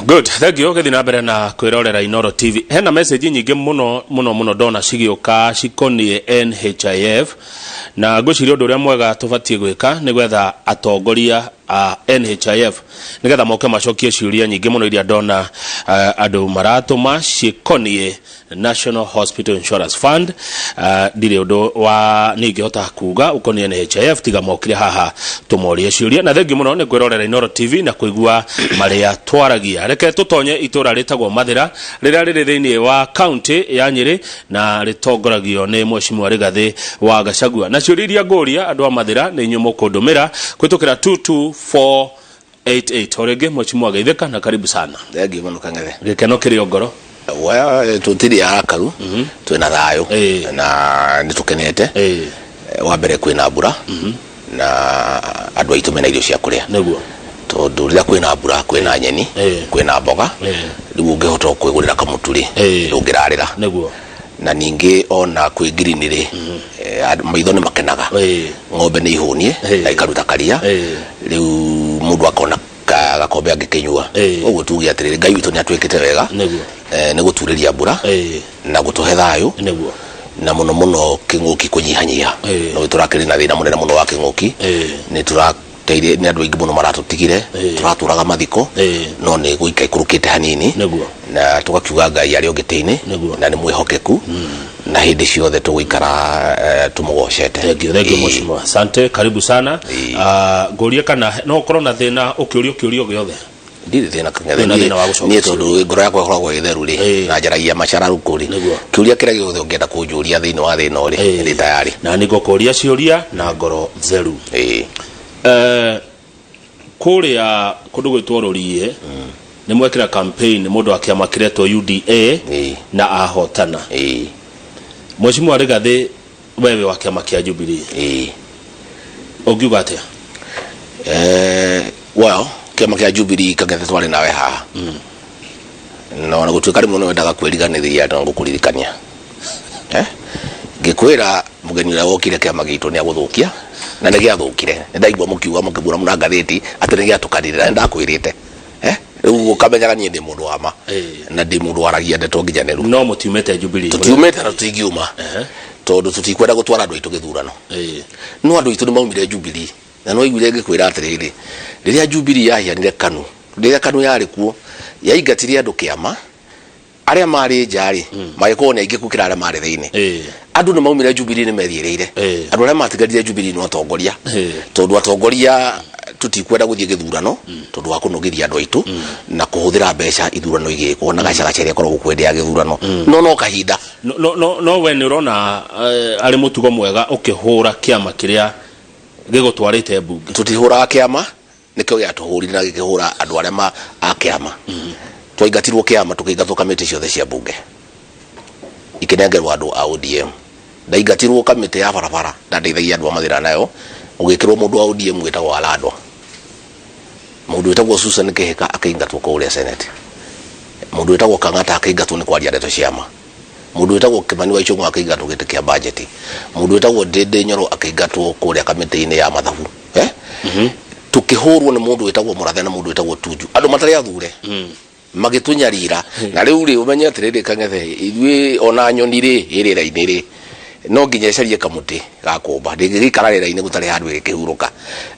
Good, thank you. Gĩthiĩ na mbere na kwĩrorera Inoro TV. Hena message nyingĩ mũno mũno mũno ndona cigĩũka cikoniĩ NHIF, na ngwĩciria ũndũ ũrĩa mwega tũbatiĩ gwĩka nĩ gwetha atongoria a NHIF nĩgetha moke macokie ciũria nyingĩ mũno iria ndona andũ maratũma cikoniĩ National Hospital Insurance Fund. Ndirĩ ũndũ wa niĩ ingĩhota kuga ũkoniĩ NHIF tiga mokire haha tũmorie ciũria. Na thengiũ mũno nĩ kwĩrorera Inoro TV na kũigua marĩa twaragia. Reke tũtonye itũra rĩtagwo Mathĩra rĩrĩa rĩrĩ thĩinĩ wa kaunti ya Nyĩrĩ na rĩtongoragio nĩ Mheshimiwa Rigathĩ wa Gachagua. Na ciũria iria ngũria andũ a Mathĩra nĩ inyuĩ mũkũndũmĩra kũhĩtũkĩra 22488. O rĩngĩ, Mheshimiwa, geithĩka na karibu sana. Thengiũ mũno, Kang'ethe. Gĩkeno kĩrĩ o ngoro. Well, tũtirĩ arakaru, twĩna thayũ na nĩ tũkenete. Wa mbere kwĩna mbura na andũ aitũ mena irio cia kũrĩa. Tondũ rĩrĩa kwĩna mbura kwĩna nyeni, kwĩna mboga, rĩu ũngĩhota kwĩgũrĩra kamũtu rĩ, ndũngĩrarĩra. Na ningĩ ona kwĩ ngirini rĩ, maitho nĩ makenaga. Ng'ombe nĩ ihũnie na ikaruta karia, rĩu mũndũ akona gakombe angĩkĩnyua. Ũguo tuge atĩrĩrĩ, Ngai witũ nĩ atwĩkĩte wega nĩ gũturĩria mbura na gũtũhe thayũ na mũno mũno kĩng'ũki kũnyihanyiha. No tũrakĩrĩ na thĩna mũnene mũno wa kĩng'ũki. Nĩ tũrateire nĩ andũ aingĩ mũno maratũtigire, tũratũraga mathiko, no nĩ gũika ikũrũkĩte hanini na tũgakiuga Ngai arĩ o gĩtĩ-inĩ na nĩ mwĩhokeku na hĩndĩ ciothe tũgũikara tũmũgocete. Thank you, thank you. Mheshimiwa, asante, karibu sana. Ngũrie kana no ũkorwo na thĩna ũkĩũrio kĩũrio gĩothe? Ndirĩ thĩna, Kang'ethe. Ndũrĩ na thĩna wa gũcokia Niĩ tondũ ngoro yakwa ĩkoragwo ĩ theru rĩ, na njaragia macararũkũ rĩ, kĩũria kĩrĩa gĩothe ũngĩenda kũnjũria thĩinĩ wa thĩna rĩ, ndĩ tayarĩ. Na nĩ ngũkũria ciũria na ngoro theru. Kũrĩa kũndũ gwĩtwo Rũriĩ nĩ mwekĩra campaign mũndũ wa kĩama kĩretwo UDA na ahotana. Mheshimiwa Rigathĩ, wewe wa kĩama kĩa Jubilee, ũngiuga atĩa? Well, kĩama kĩa Jubilee, Kang'ethe, twarĩ nawe haha na ona gũtuĩka rĩmwe nĩ wendaga kwĩriganĩria, no ngũkũririkania. Ngĩkwĩra mũgeni ũrĩa wokire kĩama gitũ nĩ agũthũkia na nĩ gĩathũkire. Nĩ ndaigua mũkiuga mũkĩbura mũna ngathĩti atĩ nĩ gĩatũkanire na nĩ ndakwĩrĩte. Rĩu ũkamenyaga niĩ ndĩ mũndũ wa ma na ndĩ mũndũ waragia ndeto nginyanĩru. No mũtiumĩte Jubilee? Tũtiumĩte na tũtingiuma tondũ tũtikwenda gũtwara andũ aitũ gĩthurano. No andũ aitũ nĩ maumire Jubilee na no iguire ngĩkwĩra atĩrĩrĩ, rĩrĩa Jubilee yahianire KANU, rĩrĩa KANU yarĩ kuo yaingatire andũ kĩama, arĩa marĩ nja rĩ magĩkorwo nĩ aingĩ gũkĩra arĩa marĩ thĩinĩ. Andũ nĩ maumire Jubilee, nĩ methiĩrĩire. Andũ arĩa matigarire Jubilee nĩ atongoria, tondũ atongoria tũtikwenda gũthiĩ gĩthurano tondũ wa kũnogithia andũ aitũ na kũhũthĩra mbeca ithurano igĩkwo na gacagaca ĩrĩa ĩkoragwo kuo hĩndĩ ya gĩthurano, no kahinda. No we nĩ ũrona arĩ mũtugo mwega ũkĩhũra kĩama kĩrĩa gĩgũtwarĩte mbunge? Tũtihũraga kĩama, nĩkĩo gĩatũhũrire na gĩkĩhũra andũ arĩa ma a kĩama. Twaingatirwo kĩama, tũkĩingatwo kamĩtĩ ciothe cia mbunge ikĩnengerwo andũ a ODM. Ndaingatirwo kamĩtĩ ya barabara ndandeithagia andũ a Mathĩra nayo, gũgĩkĩrwo mũndũ wa ODM wĩtagwo Alandwa. Mũndũ wĩtagwo Susan Kĩhĩka akĩingatwo kũrĩa Senate. Mũndũ wĩtagwo Kang'ata akĩingatwo nĩ kwaria ndeto cia ma. Mũndũ wĩtagwo Kimani wa Ichung'wa akĩingatwo gĩtĩ kĩa budget. Mũndũ wĩtagwo Ndĩndĩ Nyoro akĩingatwo kũrĩa kamĩtĩ-inĩ ya mathabu. Tũkĩhũrwo nĩ mũndũ wĩtagwo Mũrathe na mũndũ wĩtagwo Tunju, andũ matarĩ athure, magĩtũnyarira. Na rĩu rĩ, ũmenye atĩrĩrĩ, Kang'ethe, ithuĩ ona nyoni rĩ ĩ rĩera-inĩ rĩ, no nginya ĩcarie kamũtĩ ga kũmba, ndĩngĩgĩikara rĩera-inĩ gũtarĩ handũ ĩgĩkĩhurũka.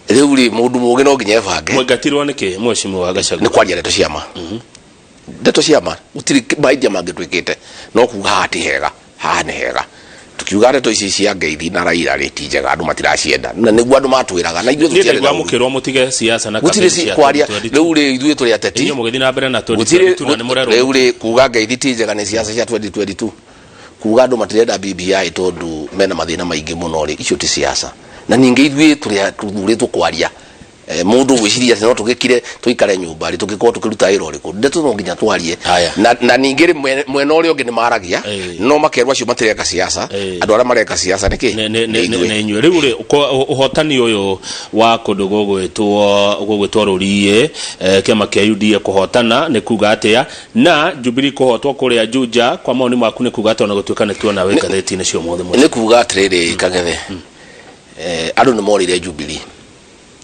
Rĩu rĩ, mũndũ mũũgĩ no nginya ebange. Mwaingatirwo nĩkĩ, Mheshimiwa Gachagua? Nĩ kwaria ndeto cia ma, ndeto cia ma. Gũtirĩ mahĩtia mangĩ twĩkĩte no kuga haha ti hega, haha nĩ hega. Tukiuga ndeto ici cia ngeithi na Raila rĩ ti njega, andũ matiracienda, na nĩguo andũ matwĩraga na ithuĩ Niĩ tũtiarĩ ndaigua na ũru. mũkĩrwo mũtige siasa na Gũtirĩ campaign cia kwaria 2022. Rĩu rĩ, ithuĩ tũrĩ ateti. Inyuĩ mũgĩthiĩ na mbere na Gũtirĩ 2022 na nĩ mũrerwo rĩu rĩ, kuga ngeithi ti njega nĩ siasa cia 2022. Kuga andũ matirenda BBI tondũ mena mathĩna maingĩ mũno rĩ, icio ti siasa. Na ningĩ ithuĩ tũrĩ tũthurĩtwo kwaria. Mũndũ gwĩciria atĩ no tũgĩkire tũikare nyũmba rĩ, tũngĩkorwo tũkĩruta wĩra ũrĩkũ? Ndeto no nginya twarie. Haya. Na ningĩ rĩ, mwena ũrĩa ũngĩ nĩ maragia, no makerwo acio matireka siasa. Andũ arĩa mareka siasa nĩ kĩ? Nĩ Nĩ ithuĩ. Nĩ inyuĩ. Rĩu rĩ, ũhotani ũyũ wa kũndũ gũgwĩtwo Rũriĩ, kĩama kĩa UDA kũhotana nĩ kuga atĩa, na Jubilee kũhotwo kũrĩa Juja, kwa maoni maku nĩ kuga atĩa, ona gũtuĩka nĩ tuona wĩ ngathĩti-inĩ cia ũmũthĩ mũciĩ? Nĩ kuga atĩrĩrĩ, Kang'ethe, andũ nĩ morĩire Jubilee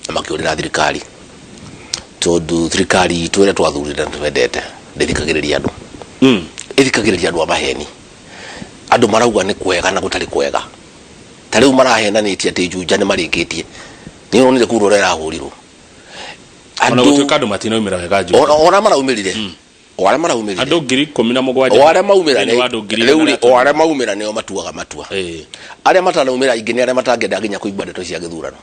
na makĩũrĩra thirikari. Tondũ thirikari itũ ĩrĩa twathurire na twendete ndĩthikagĩrĩria andũ. Ĩthikagĩrĩria andũ a maheni. Andũ marauga nĩ kwega na gũtarĩ kwega. Ta rĩu marahenanĩtie atĩ Juja nĩ marĩkĩtie. Nĩ ũronire kura ũrĩa ĩrahũrirwo. Ona gũtuĩka andũ matinaumĩra wega Juja. Ona maraumĩrire. O arĩa maraumĩrire. Andũ 17,000. O arĩa maumĩra nĩ rĩu rĩ, o arĩa maumĩra nĩo matuaga matua. Arĩa matanaumĩra aingĩ nĩ arĩa matangĩenda nginya kũigua ndeto cia gĩthurano.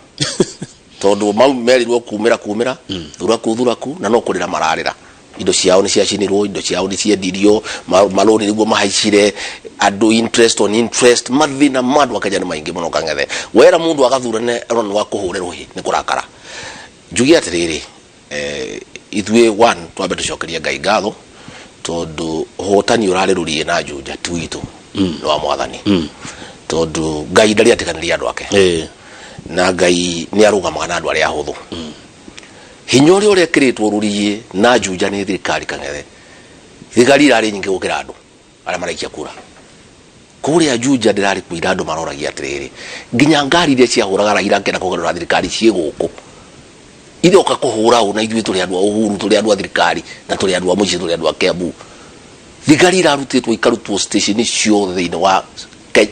Tondũ mau merirwo kumĩra kumĩra, thuraku thuraku, na no kũrĩra mararĩra. Indo ciao nĩ ciacinirwo, indo ciao nĩ ciendirio, marũni nĩguo mahaicire, andũ interest on interest, mathĩna ma andũ a Kenya nĩ maingĩ mũno Kang'ethe. Wera mũndũ agathurane arona nĩ wakũhũre rũhĩ nĩ kũrakara. Njuge atĩrĩrĩ, ithuĩ one twambe tũcokerie Ngai ngatho tondũ ũhotani ũrarĩ rũriĩ na Juja ti witũ, nĩ wa Mwathani. Tondũ Ngai ndarĩ atiganĩria andũ ake. Na Ngai nĩ arũgamaga na andũ arĩa ahũthũ. Hinya ũrĩa ũrekĩrĩtwo rũriĩ na Juja nĩ thirikari Kang'ethe, thigari irarĩ nyingĩ gũkĩra andũ arĩa maraikia kura. Kũrĩa Juja ndĩrarĩ kuo ira andũ maroragia atĩrĩrĩ, nginya ngari iria ciahũraga Raila akĩenda kũgarũra thirikari ciĩ gũkũ iroka kũhũra ũ, na ithuĩ tũrĩ andũ a Uhuru, tũrĩ andũ a thirikari, na tũrĩ andũ a mũciĩ, tũrĩ andũ a Kiambu. Thigari irarutĩtwo ikarutwo station ciothe thĩinĩ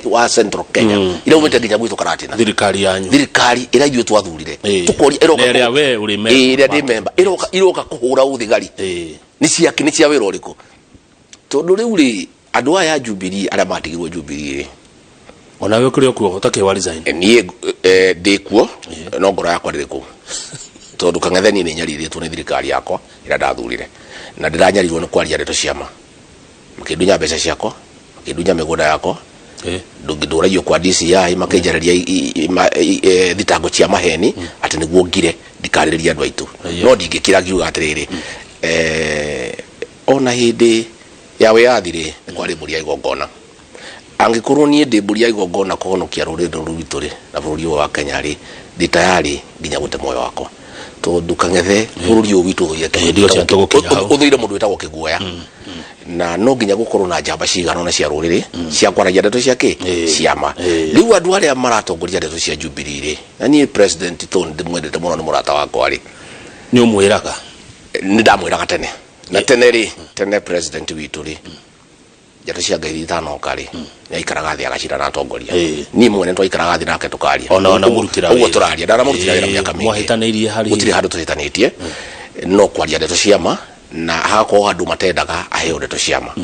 wa Central Kenya, iraumĩte nginya gwitũ Karatina. Thirikari yanyu. Thirikari ĩrĩa ithuĩ twathurire. Tũkoria ĩroka Na ĩrĩa we ũrĩ member. Ĩĩ, ĩrĩa ndĩ member. Ĩroka kũhũra ũ thigari. Nĩ cia nĩ cia wĩra ũrĩkũ? Tondũ rĩu rĩ, andũ aya a Jubilee arĩa matigirwo Jubilee rĩ, Ona we ũkĩrĩ o kuo ũtakĩrĩ wa resign? Niĩ ndĩ kuo, no ngoro yakwa ndĩrĩ kũu. Tondũ Kang'ethe niĩ nĩ nyarirĩtwo nĩ thirikari yakwa ĩrĩa ndathurire. Na ndĩranyarirwo nĩ kwaria ndeto cia ma. Makĩndunya mbeca ciakwa, makĩndunya mĩgũnda yakwa, ndũragio kwa DCI, makĩnjarĩria thitango cia maheni atĩ nĩguo ngire ndikarĩrĩrie andũ aitũ. No ndingĩkira ngiuga atĩrĩrĩ, ona hĩndĩ ya wĩyathi rĩ, nĩ kwarĩ mbũri ya igongona. Angĩkorwo niĩ ndĩ mbũri ya igongona kũhonokia rũrĩrĩ rũrũ rwitũ rĩ, na bũrũri ũyũ wa Kenya rĩ, ndĩ tayari nginya gũte muoyo wakwa. Tondũ Kang'ethe bũrũri ũyũ witũ ũthũire kĩndũ Ndigo cia tũgũkinya hau. Ũthũire mũndũ wĩtagwo kĩguoya. Na no nginya gũkorwo na njamba cigana ũna cia rũrĩrĩ cia kwaragia ndeto cia kĩ? Cia ma. Rĩu andũ arĩa maratongoria ndeto cia Jubilee rĩ, na niĩ President tondũ ndĩmwendete mũno nĩ mũrata wakwa rĩ. Nĩ ũmwĩraga? Nĩ ndamwĩraga tene. Na tene rĩ, tene President witũ rĩ, njata cia Ngai itanoka rĩ, nĩ aikaraga thĩ agacira na atongoria. Niĩ mwene twaikaraga thĩ nake tũkaria. Ona wanamũrutĩra Ũguo wĩra. Tũraria. Ndanamũrutĩra wĩra mĩaka mĩingĩ. Mwahĩtanĩirie harĩ? Gũtirĩ handũ tũhĩtanĩtie. No kwaria ndeto cia ma, na hagakorwo andũ matendaga aheo ndeto cia ma.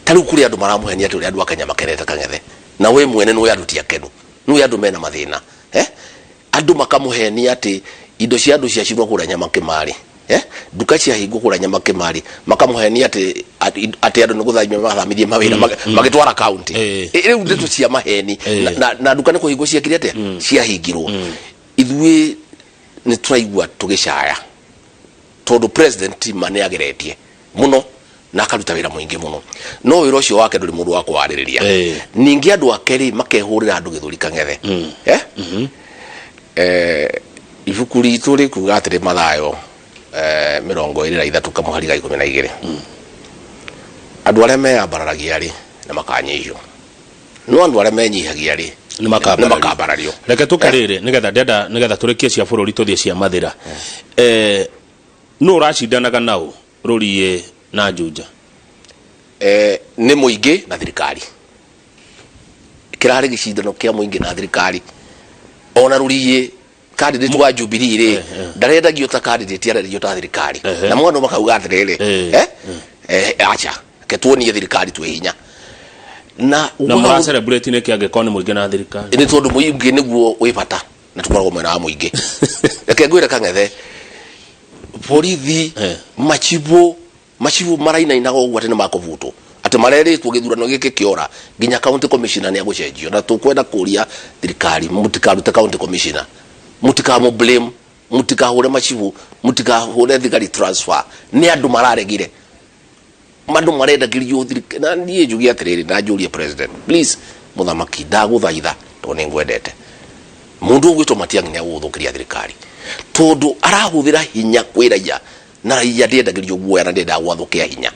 Ta rĩu kũrĩ andũ maramũhenia atĩ ũrĩa andũ a Kenya makenete Kang'ethe. Na we mwene nĩũĩ andũ ti akenu. Nĩũĩ andũ mena mathĩna. Andũ makamũhenia atĩ indo cia andũ ciacinwo kũrĩa Nyamakĩma-rĩ, nduka ciahingwo kũrĩa Nyamakĩma-rĩ, makamũhenia atĩ atĩ andũ nĩ gũthamia mathamithie mawĩra magĩtwara county. Rĩu ndeto cia maheni. Na nduka nĩ kũhingwo ciekire atĩa? Ciahingirwo. Ithuĩ nĩ tũraigua tũgĩcaya tondũ president ma nĩ ageretie mũno na akaruta wĩra mũingĩ mũno, no wĩra ũcio wake ndũrĩ mũndũ wa kũwarĩrĩria. Ningĩ andũ ake rĩ, makehũrĩra andũ gĩthũri Kang'ethe. Ibuku ritũ rĩkuga atĩrĩ, Mathayo 23 kamũhari ga 12, andũ arĩa meyambararagia rĩ nĩ makanyihio, no andũ arĩa menyihagia rĩ nĩ makambarario. Nĩ makambarario. Reke tũke rĩrĩ nĩgetha ndenda nĩgetha tũrĩkie cia bũrũri tũthiĩ cia mathĩra. Nũ ũracindanaga nao rũriĩ na Juja? Nĩ mũingĩ na thirikari. Kĩrarĩ gĩcindano kĩa mũingĩ na thirikari. Ona rũriĩ candidate wa Jubilee rĩ, ndarendagio ta candidate, arendagio ta thirikari. Na mwana makauga atĩrĩrĩ, acha ke tuonie thirikari twĩ hinya na Na mũra celebrate nĩkĩ angĩkorwo nĩ mũingĩ na thirikari? Nĩ tondũ mũingĩ nĩguo wĩ bata na tũkoragwo mwena wa mũingĩ. Reke ngwĩre Kang'ethe, borithi, macibũ marainainaga ũguo atĩ nĩ makũbutwo, atĩ marerĩtwo gĩthurano gĩkĩ kĩora nginya county commissioner nĩ agũcenjio. Na tũkwenda kũria thirikari, mũtikarute county commissioner, mũtikamũ blame, mũtikahũre macibũ, mũtikahũre thigari transfer. Nĩ andũ mararegire, andũ marendagĩrio thirikari. Na niĩ njuge atĩrĩrĩ, na njũrie president, please, mũthamaki, ndagũthaitha tondũ nĩ ngwendete, mũndũ ũgwĩtwo Matiang'i nĩ agũgũthũkĩria thirikari tondũ arahũthĩra hinya kwĩ raia, na raia ndĩendagĩrio guoya na ndĩendaga gwathũkĩa hinya.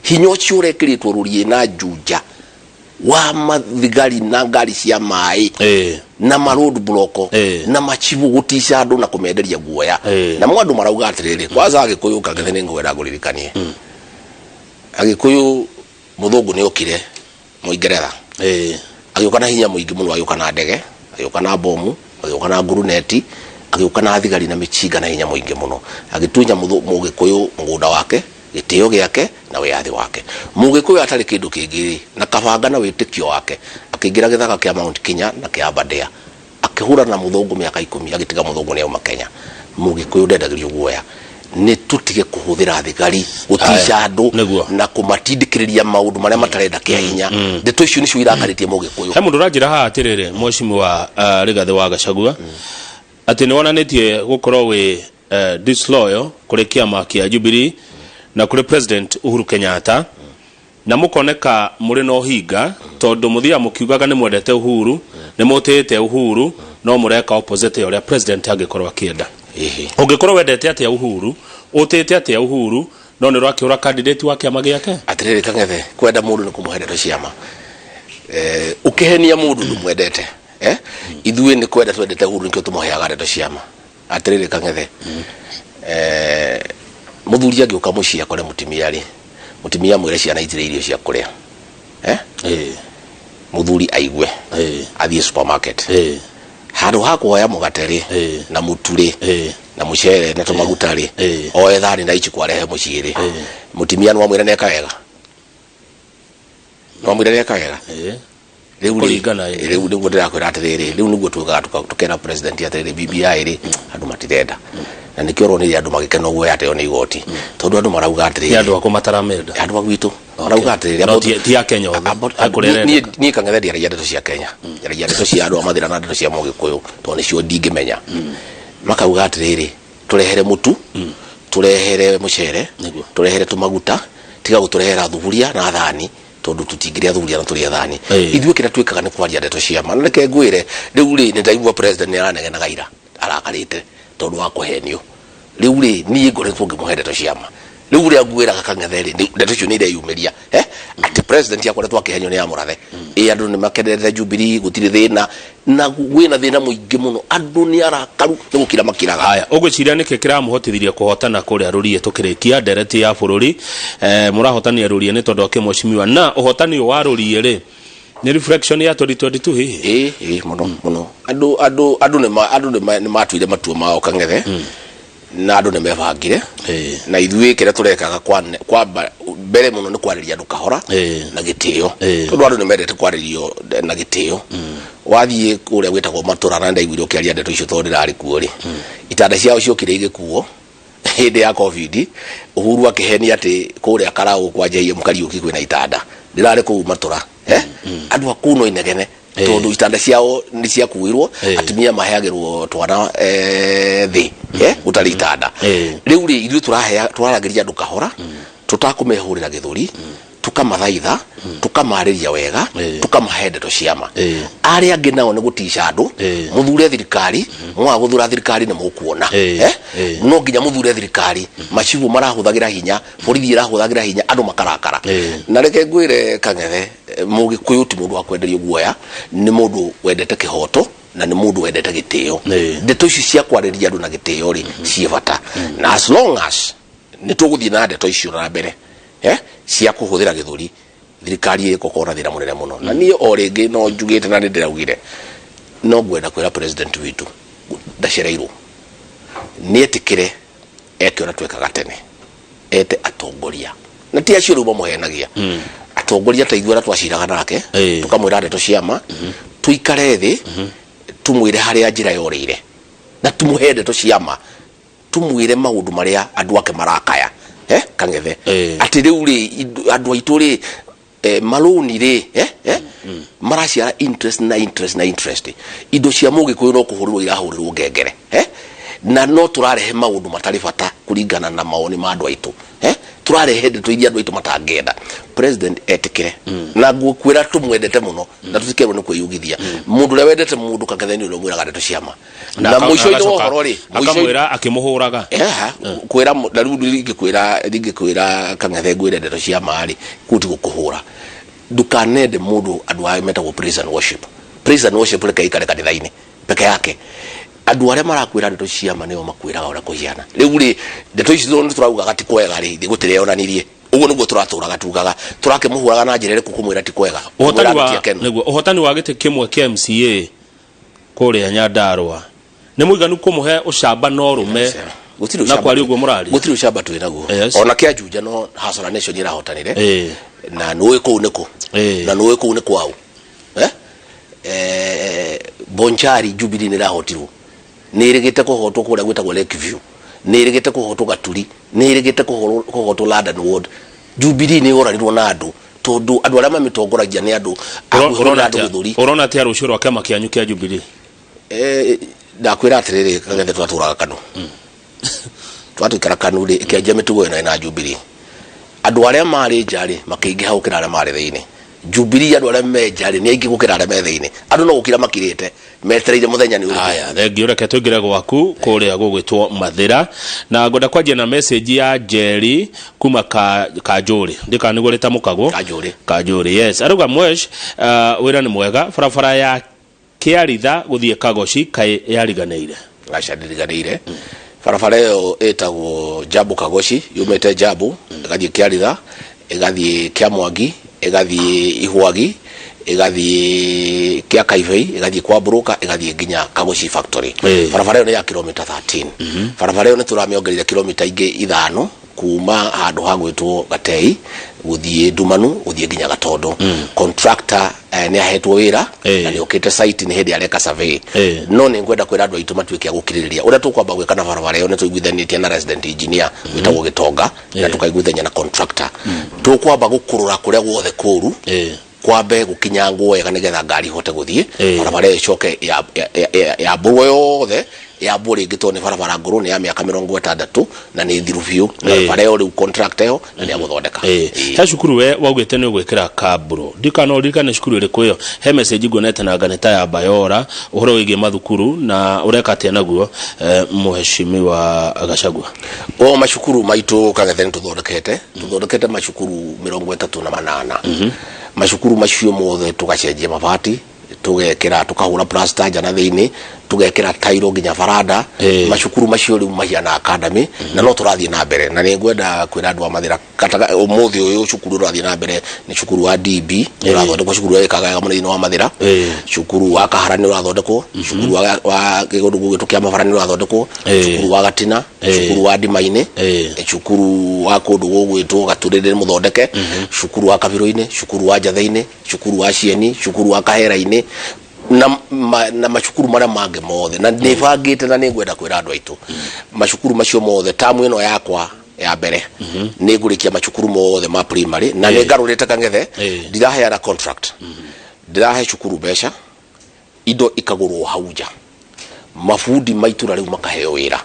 Hinya ũcio ũrekĩrĩtwo rũriĩ na Juja. Wa mathigari na ngari cia maĩ na ma road block na machibu gutica andu na kumenderia guoya. Na andu marauga atiriri, kwanza Agikuyu, kangethe nĩ ngwenda ngũririkanie, Agikuyu, muthungu nĩ okire Mũingereza, agĩũka na hinya mũingĩ mũno, agĩũka na ndege, agĩũka na bomu, agĩũka na nguruneti, agĩũka na thigari na mĩcinga na hinya mũingĩ mũno, agĩtunya Mũgĩkũyũ mũgũnda wake, gĩtĩo gĩake na wĩyathi wake. Mũgĩkũyũ atarĩ kĩndũ kĩngĩ rĩ, na kabanga na wĩtĩkio wake, akĩingĩra gĩthaka kĩa Mount Kenya na kĩa Aberdare, akĩhũrana na mũthũngũ mĩaka 10, agĩtiga mũthũngũ nĩ auma Kenya. Mũgĩkũyũ ndendagĩrio guoya. Nĩ tũtige kũhũthĩra thigari gũtica andũ na kũmatindĩkĩrĩria maũndũ marĩa matarenda kĩa hinya. Ndeto icio nĩcio irakarĩtie Mũgĩkũyũ. He mũndũ ũranjĩra haha atĩrĩrĩ, Mheshimiwa Rigathĩ wa Gachagua, atĩ nĩ wonanĩtie gũkorwo wĩ disloyal kũrĩ kĩama kĩa Jubilee na kũrĩ President Uhuru Kenyatta, na mũkoneka mũrĩ na ũhinga tondũ mũthiaga mũkiugaga nĩ mwendete Uhuru, nĩ mũtĩĩte Uhuru, no mũreka opposite ya ũrĩa president angĩkorwo akĩenda. Ũngĩkorwo wendete atĩa Uhuru, ũtĩĩte atĩa Uhuru, no nĩ ũrakĩũra candidate wa kĩama gĩake? Atĩrĩrĩ Kang'ethe, kwenda mũndũ nĩ kũmũhe ndeto cia ma. Ũkĩhenia mũndũ ndũmwendete. Ithuĩ nĩ kwenda twendete Uhuru, nĩkĩo tũmũheaga ndeto cia ma. Atĩrĩrĩ Kang'ethe, mũthuri angĩũka mũciĩ akore mũtumia rĩ, mũtumia amwĩre ciana itirĩ irio cia kũrĩa, mũthuri aigue, athiĩ supermarket, handũ ha kuoya mũgate rĩ, na mũtu rĩ, na mũcere na tũmaguta rĩ, oe thani na iciko arehe mũciĩ rĩ, mũtumia nĩwamwĩra nĩeka wega? Nĩwamwĩra nĩeka wega? Rĩu rĩ, Kũringana, ĩĩ. Rĩu nĩguo ndĩrakwĩra atĩrĩrĩ, rĩu nĩguo tugaga tũkera president atĩrĩrĩ, BBI rĩ, andũ matirenda, na nĩkĩo ũronire andũ magĩkena ũguo yateo nĩ igoti, tondũ andũ marauga nĩ atĩrĩrĩ, andũ akũ mataramenda. Andũ a gwitũ marauga atĩrĩrĩ, No ti a Kenya othe. He kũrĩa ĩrendeka. Niĩ Kang'ethe ndiaragia ndeto cia Kenya, njaragia ndeto cia andũ a Mathĩra na ndeto cia Mũgĩkũyũ, tondũ nĩcio ndingĩmenya. Makauga atĩrĩrĩ, tũrehere mũtu, tũrehere mũcere, tũrehere tũmaguta, tiga gũtũrehera thuburia na thani, tondũ tũtingĩrĩa thuburia na tũrĩe thani. Ithuĩ kĩrĩa twĩkaga nĩ kwaria ndeto cia ma. Na reke ngwĩre, rĩu rĩ, nĩ ndaigua president nĩ aranegenaga ira arakarĩte tondũ wa kũhenio. Rĩu rĩ, niĩ ngoretwo ngĩmũhe ndeto cia ma. Rĩu ũrĩa ngwĩraga Kang'ethe rĩ, ndeto icio nĩ ireyumĩria, atĩ president akoretwo akĩhenio nĩ amũrathe. Ĩ andũ nĩ makenerete Jubilee, gũtirĩ thĩna, na gwĩna thĩna mũingĩ mũno, andũ nĩ arakaru nĩ gũkira makiraga. Haya, ũgwĩciria nĩkĩ kĩramũhotithirie kũhotana kũrĩa Rũriĩ? Tũkĩrĩkia ndereti ya bũrũri, mũrahotania Rũriĩ nĩ tondũ akĩ mheshimiwa, na ũhotani ũyũ wa Rũriĩ rĩ, nĩ reflection ya 2022 hihi? Ĩ mũno mũno. Andũ nĩ matuire matua mao, Kang'ethe, na andũ nĩ mebangire. Na ithuĩ kĩrĩa tũrekaga kwamba mbere mũno nĩ kwarĩria andũ kahora na gĩtĩo, tondũ andũ nĩ mendete kwarĩrio na gĩtĩo. Wathiĩ kũrĩa gwĩtagwo matũra, na ndaiguire ũkĩaria ndeto icio tondũ ndĩrarĩ kuo rĩ, itanda ciao ciokire igĩkuo hĩndĩ ya Covid. Uhuru akĩhenia atĩ kũrĩa Karaũ kwa JM Kariuki kwĩna itanda. Ndĩrarĩ kũu matũra, andũ a kũu no inegene, tondũ itanda ciao nĩ ciakuirwo. Atumia maheagĩrwo twana thĩ, gũtarĩ itanda. Rĩu rĩ, ithuĩ tũraragĩria andũ kahora, tũtakũmehũrĩra gĩthũri, tũkamathaitha, tũkamarĩria wega, tũkamahe ndeto cia ma. Arĩa angĩ nao nĩ gũtica andũ, mũthure thirikari, mwaga gũthura thirikari nĩ mũkuona. No nginya mũthure thirikari. Macibũ marahũthagĩra hinya, borithi ĩrahũthagĩra hinya, andũ makarakara. Na reke ngwĩre Kang'ethe, Mũgĩkũyũ ti mũndũ wa kwenderio guoya, nĩ mũndũ wendete kĩhoto na nĩ mũndũ wendete gĩtĩo. Ndeto ici cia kwarĩria andũ na gĩtĩo rĩ, ciĩ bata, na as long as nĩ tũgũthiĩ na ndeto icio na mbere, cia kũhũthĩra gĩthũri, thirikari ĩgũkorwo na thĩna mũnene mũno. Na niĩ o rĩngĩ no njugĩte na nĩ ndĩraugire, no ngwenda kwĩra president witũ ndacereirwo, nĩ etĩkĩre eke ũrĩa twekaga tene, ete atongoria, na ti acio rĩu mamũhenagia, atongoria ta ithuĩ arĩa twaciraga nake, tũkamwĩra ndeto cia ma, tũikare thĩ, tũmwĩre harĩa njĩra yorĩire, na tũmũhe ndeto cia ma, tũmwĩre maũndũ marĩa andũ ake marakaya, Kang'ethe, atĩ rĩu rĩ, andũ aitũ rĩ, marũni rĩ, maraciara interest na interest na interest. Indo cia Mũgĩkũyũ no kũhũrĩrwo irahũrĩrwo ngengere, na no tũrarehe maũndũ matarĩ bata kũringana na mawoni ma andũ aitũ, tũrarehe ndeto iria andũ aitũ matangĩenda. President etĩkĩre, na ngũkwĩra tũmwendete mũno na tũtikerwo nĩ kwĩyugithia. Mũndũ ũrĩa wendete mũndũ, Kang'ethe, nĩ ũrĩa ũmwĩraga ndeto cia ma. Na mũico-inĩ wa ũhoro rĩ, akamwĩra akĩmũhũraga. Kwĩra na rĩu ndingĩkwĩra Kang'ethe ngwĩre ndeto cia ma rĩ, kũu ti gũkũhũra. Ndukanende mũndũ, andũ aya metagwo praise and worship. Praise and worship reke ikare kanitha-inĩ peke yake. Andũ arĩa marakwĩra ndeto cia ma nĩo makwĩraga ũrĩa kũhiana. Rĩu rĩ, ndeto ici nĩ tũraugaga ti kwega rĩ, gũtirĩ yonanirie. Ũguo nĩguo tũratũraga tugaga. Tũrakĩmũhũraga na njĩra ĩrĩkũ kũmwĩra ti kwega? Ũhotani Kũmwĩra wa andũ ti akenu. Nĩguo ũhotani wa gĩtĩ kĩmwe kĩa MCA kũrĩa Nyandarũa nĩ mũiganu kũmũhe ũcamba na ũrũme Gũtirĩ na ũcamba. Kwaria ũguo mũraria. Gũtirĩ ũcamba twĩ naguo. Ona kĩa Juja no Hustler Nation ĩrahotanire. Na nĩũĩ kũu nĩ kũ. Na nĩũĩ kũu nĩ kwao. Eh? Bonchari Jubilee nĩ ĩrahotirwo. Nĩ ĩrĩgĩte kũhotwo kũrĩa gwĩtagwo Lakeview. Nĩ ĩrĩgĩte kũhotwo Gaturi. Nĩ ĩrĩgĩte kũhotwo London Ward. Jubilee nĩ yoranirwo na andũ tondũ andũ arĩa mamĩtongoragia nĩ andũ a kũhũrĩra andũ gĩthũri. Ũrona atĩa rũciũ rwa kĩama kĩanyu kĩa Jubilee? Ndakwĩra atĩrĩrĩ, Kang'ethe, twatũraga Kanu, twatũikara Kanu rĩ, ĩkĩanjia mĩtugo ĩno ĩna Jubilee. Andũ arĩa marĩ nja rĩ, makĩingĩha gũkĩra arĩa marĩ thĩinĩ. Jubilee andũ arĩa me nja rĩ, nĩ aingĩ gũkĩra arĩa me thĩinĩ. Andũ no gũkira makirĩte metereire mũthenya nĩ ũrĩkũ. Haya, thengiũ. Reke tũingĩre gwaku kũrĩa gũgwĩtwo Mathĩra, na ngwenda kwanjia na message ya Njeri kuma Kanjũrĩ, ndikana nĩguo rĩtamũkagwo. Kanjũrĩ. Kanjũrĩ, yes. Arauga, "Mwesh, wĩra nĩ mwega. Barabara ya Kĩaritha gũthiĩ Kagoci kaĩ yariganĩire?" Aca, ndiriganĩire. Barabara ĩyo ĩtagwo Jambu Kagoci, yumĩte Jambu ĩgathiĩ Kĩaritha, ĩgathiĩ Kĩamwangi, ĩgathiĩ Ihwagi, ĩgathiĩ Kĩa Kaibei, ĩgathiĩ kwa Mburũka, ĩgathiĩ nginya Kagoci factory. Barabara ĩyo nĩ ya kilomita 13. Barabara ĩyo nĩ tũramĩongereire kilomita ingĩ 5 kuma handũ ha gwĩtwo Gatei gũthiĩ Ndumanu gũthiĩ nginya Gatondo. Contractor nĩ ahetwo wĩra na nĩ okĩte site, nĩ hĩndĩ areka survey. No nĩ ngwenda kwĩra andũ aitũ matuĩke a gũkirĩrĩria. Ũrĩa tũkwamba gwĩka na barabara ĩyo, nĩ tũiguithanĩtie na resident engineer wĩtagwo Gĩtonga na tũkaiguithania na contractor. Tũkwamba gũkũrũra kũrĩa guothe kũru, kwambe gũkinyangwo wega nĩgetha ngari ihote gũthiĩ. Barabara ĩyo ĩcoke yambũrwo yothe, yambwo rĩngĩ, tondũ nĩ barabara ngũrũ, nĩ ya mĩaka 60 na nĩ thiru biũ. Na barabara ĩyo rĩu contract ĩyo na nĩ ya gũthondeka. He cukuru we waugĩte nĩ ũgwĩkĩra kaburo, ndikana ũririkane cukuru ĩrĩkũ ĩyo. He message nguonete na nganĩta ya Bayora ũhoro wĩgiĩ mathukuru, na ũreka atĩa naguo, Mheshimiwa Gachagua? O macukuru maitũ, Kang'ethe, nĩ tũthondekete macukuru 38. Macukuru macio mothe tũgacenjia mabati, tũgekĩra, tũkahũra plaster nja na thĩinĩ, tũgekĩra tairo nginya baranda. Macukuru macio rĩu mahiana academy, na no tũrathiĩ na mbere. Na nĩ ngwenda kwĩra andũ a Mathĩra ũmũthĩ ũyũ cukuru ũrathiĩ na mbere nĩ cukuru wa DB ũrathondekwo, cukuru wa ĩkaga wega mũno thĩinĩ wa Mathĩra. Cukuru wa Kahara nĩ ũrathondekwo, cukuru wa kĩgũndũ gũgĩtwo kĩa Mabara nĩ ũrathondekwo, cukuru wa Gatina, cukuru wa Ndima-inĩ, cukuru wa kũndũ gũgwĩtwo Gaturĩrĩ nĩ mũthondeke, cukuru wa Kabirũ-inĩ, cukuru wa Njathĩ-inĩ, cukuru wa Cieni, cukuru wa Kahera-inĩ, na macukuru marĩa mangĩ mothe. Na nĩ bangĩte na nĩ ngwenda kwĩra andũ aitũ macukuru macio mothe tamu ĩno yakwa ya mbere nĩ ngũrĩkia macukuru mothe ma primary. Na nĩ ngarũrĩte, Kang'ethe. Ndiraheana contract, ndĩrahe cukuru mbeca, indo ikagũrwo hau nja, mabundi ma itũra rĩu makaheo wĩra,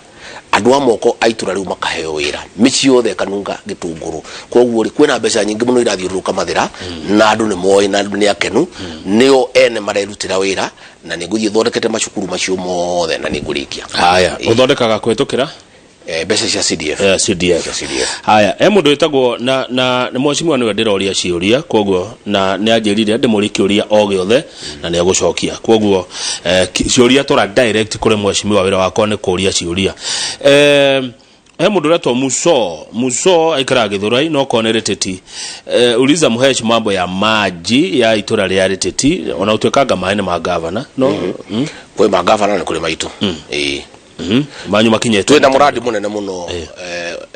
andũ a moko a itũra rĩu makaheo wĩra, mĩciĩ yothe ĩkanunga gĩtũngũrũ. Koguo rĩ, kwĩna mbeca nyingĩ mũno irathiũrũrũka Mathĩra, na andũ nĩ moĩ na andũ nĩ akenu, nĩo ene marerutĩra wĩra. Na nĩ ngũthiĩ thondekete macukuru macio mothe na nĩ ngũrĩkia. Haya, ũthondekaga kũhĩtũkĩra Mbeca cia CDF. CDF. Cia CDF. Haya, he mũndũ wĩtagwo na nĩ mheshimiwa nĩwe ndĩroria ciũria, koguo na nĩ anjĩrire ndĩmũrie kĩũria o gĩothe na nĩ egũcokia. Koguo ciũria tũra direct kũrĩ mheshimiwa, wĩra wakwa nĩ kũria ciũria. He mũndũ ũretwo Muso. Muso aikaraga Gĩthũrai, no korwo nĩ Rĩtĩti. "Uliza Mhesh mambo ya maji ya itũra rĩa Rĩtĩti." Ona gũtuĩkanga maĩ nĩ ma gavana no Kwĩ ma gavana nĩ kũrĩ maitũ, ĩĩ. Manyu makinyĩte? Twĩna mũrandi mũnene mũno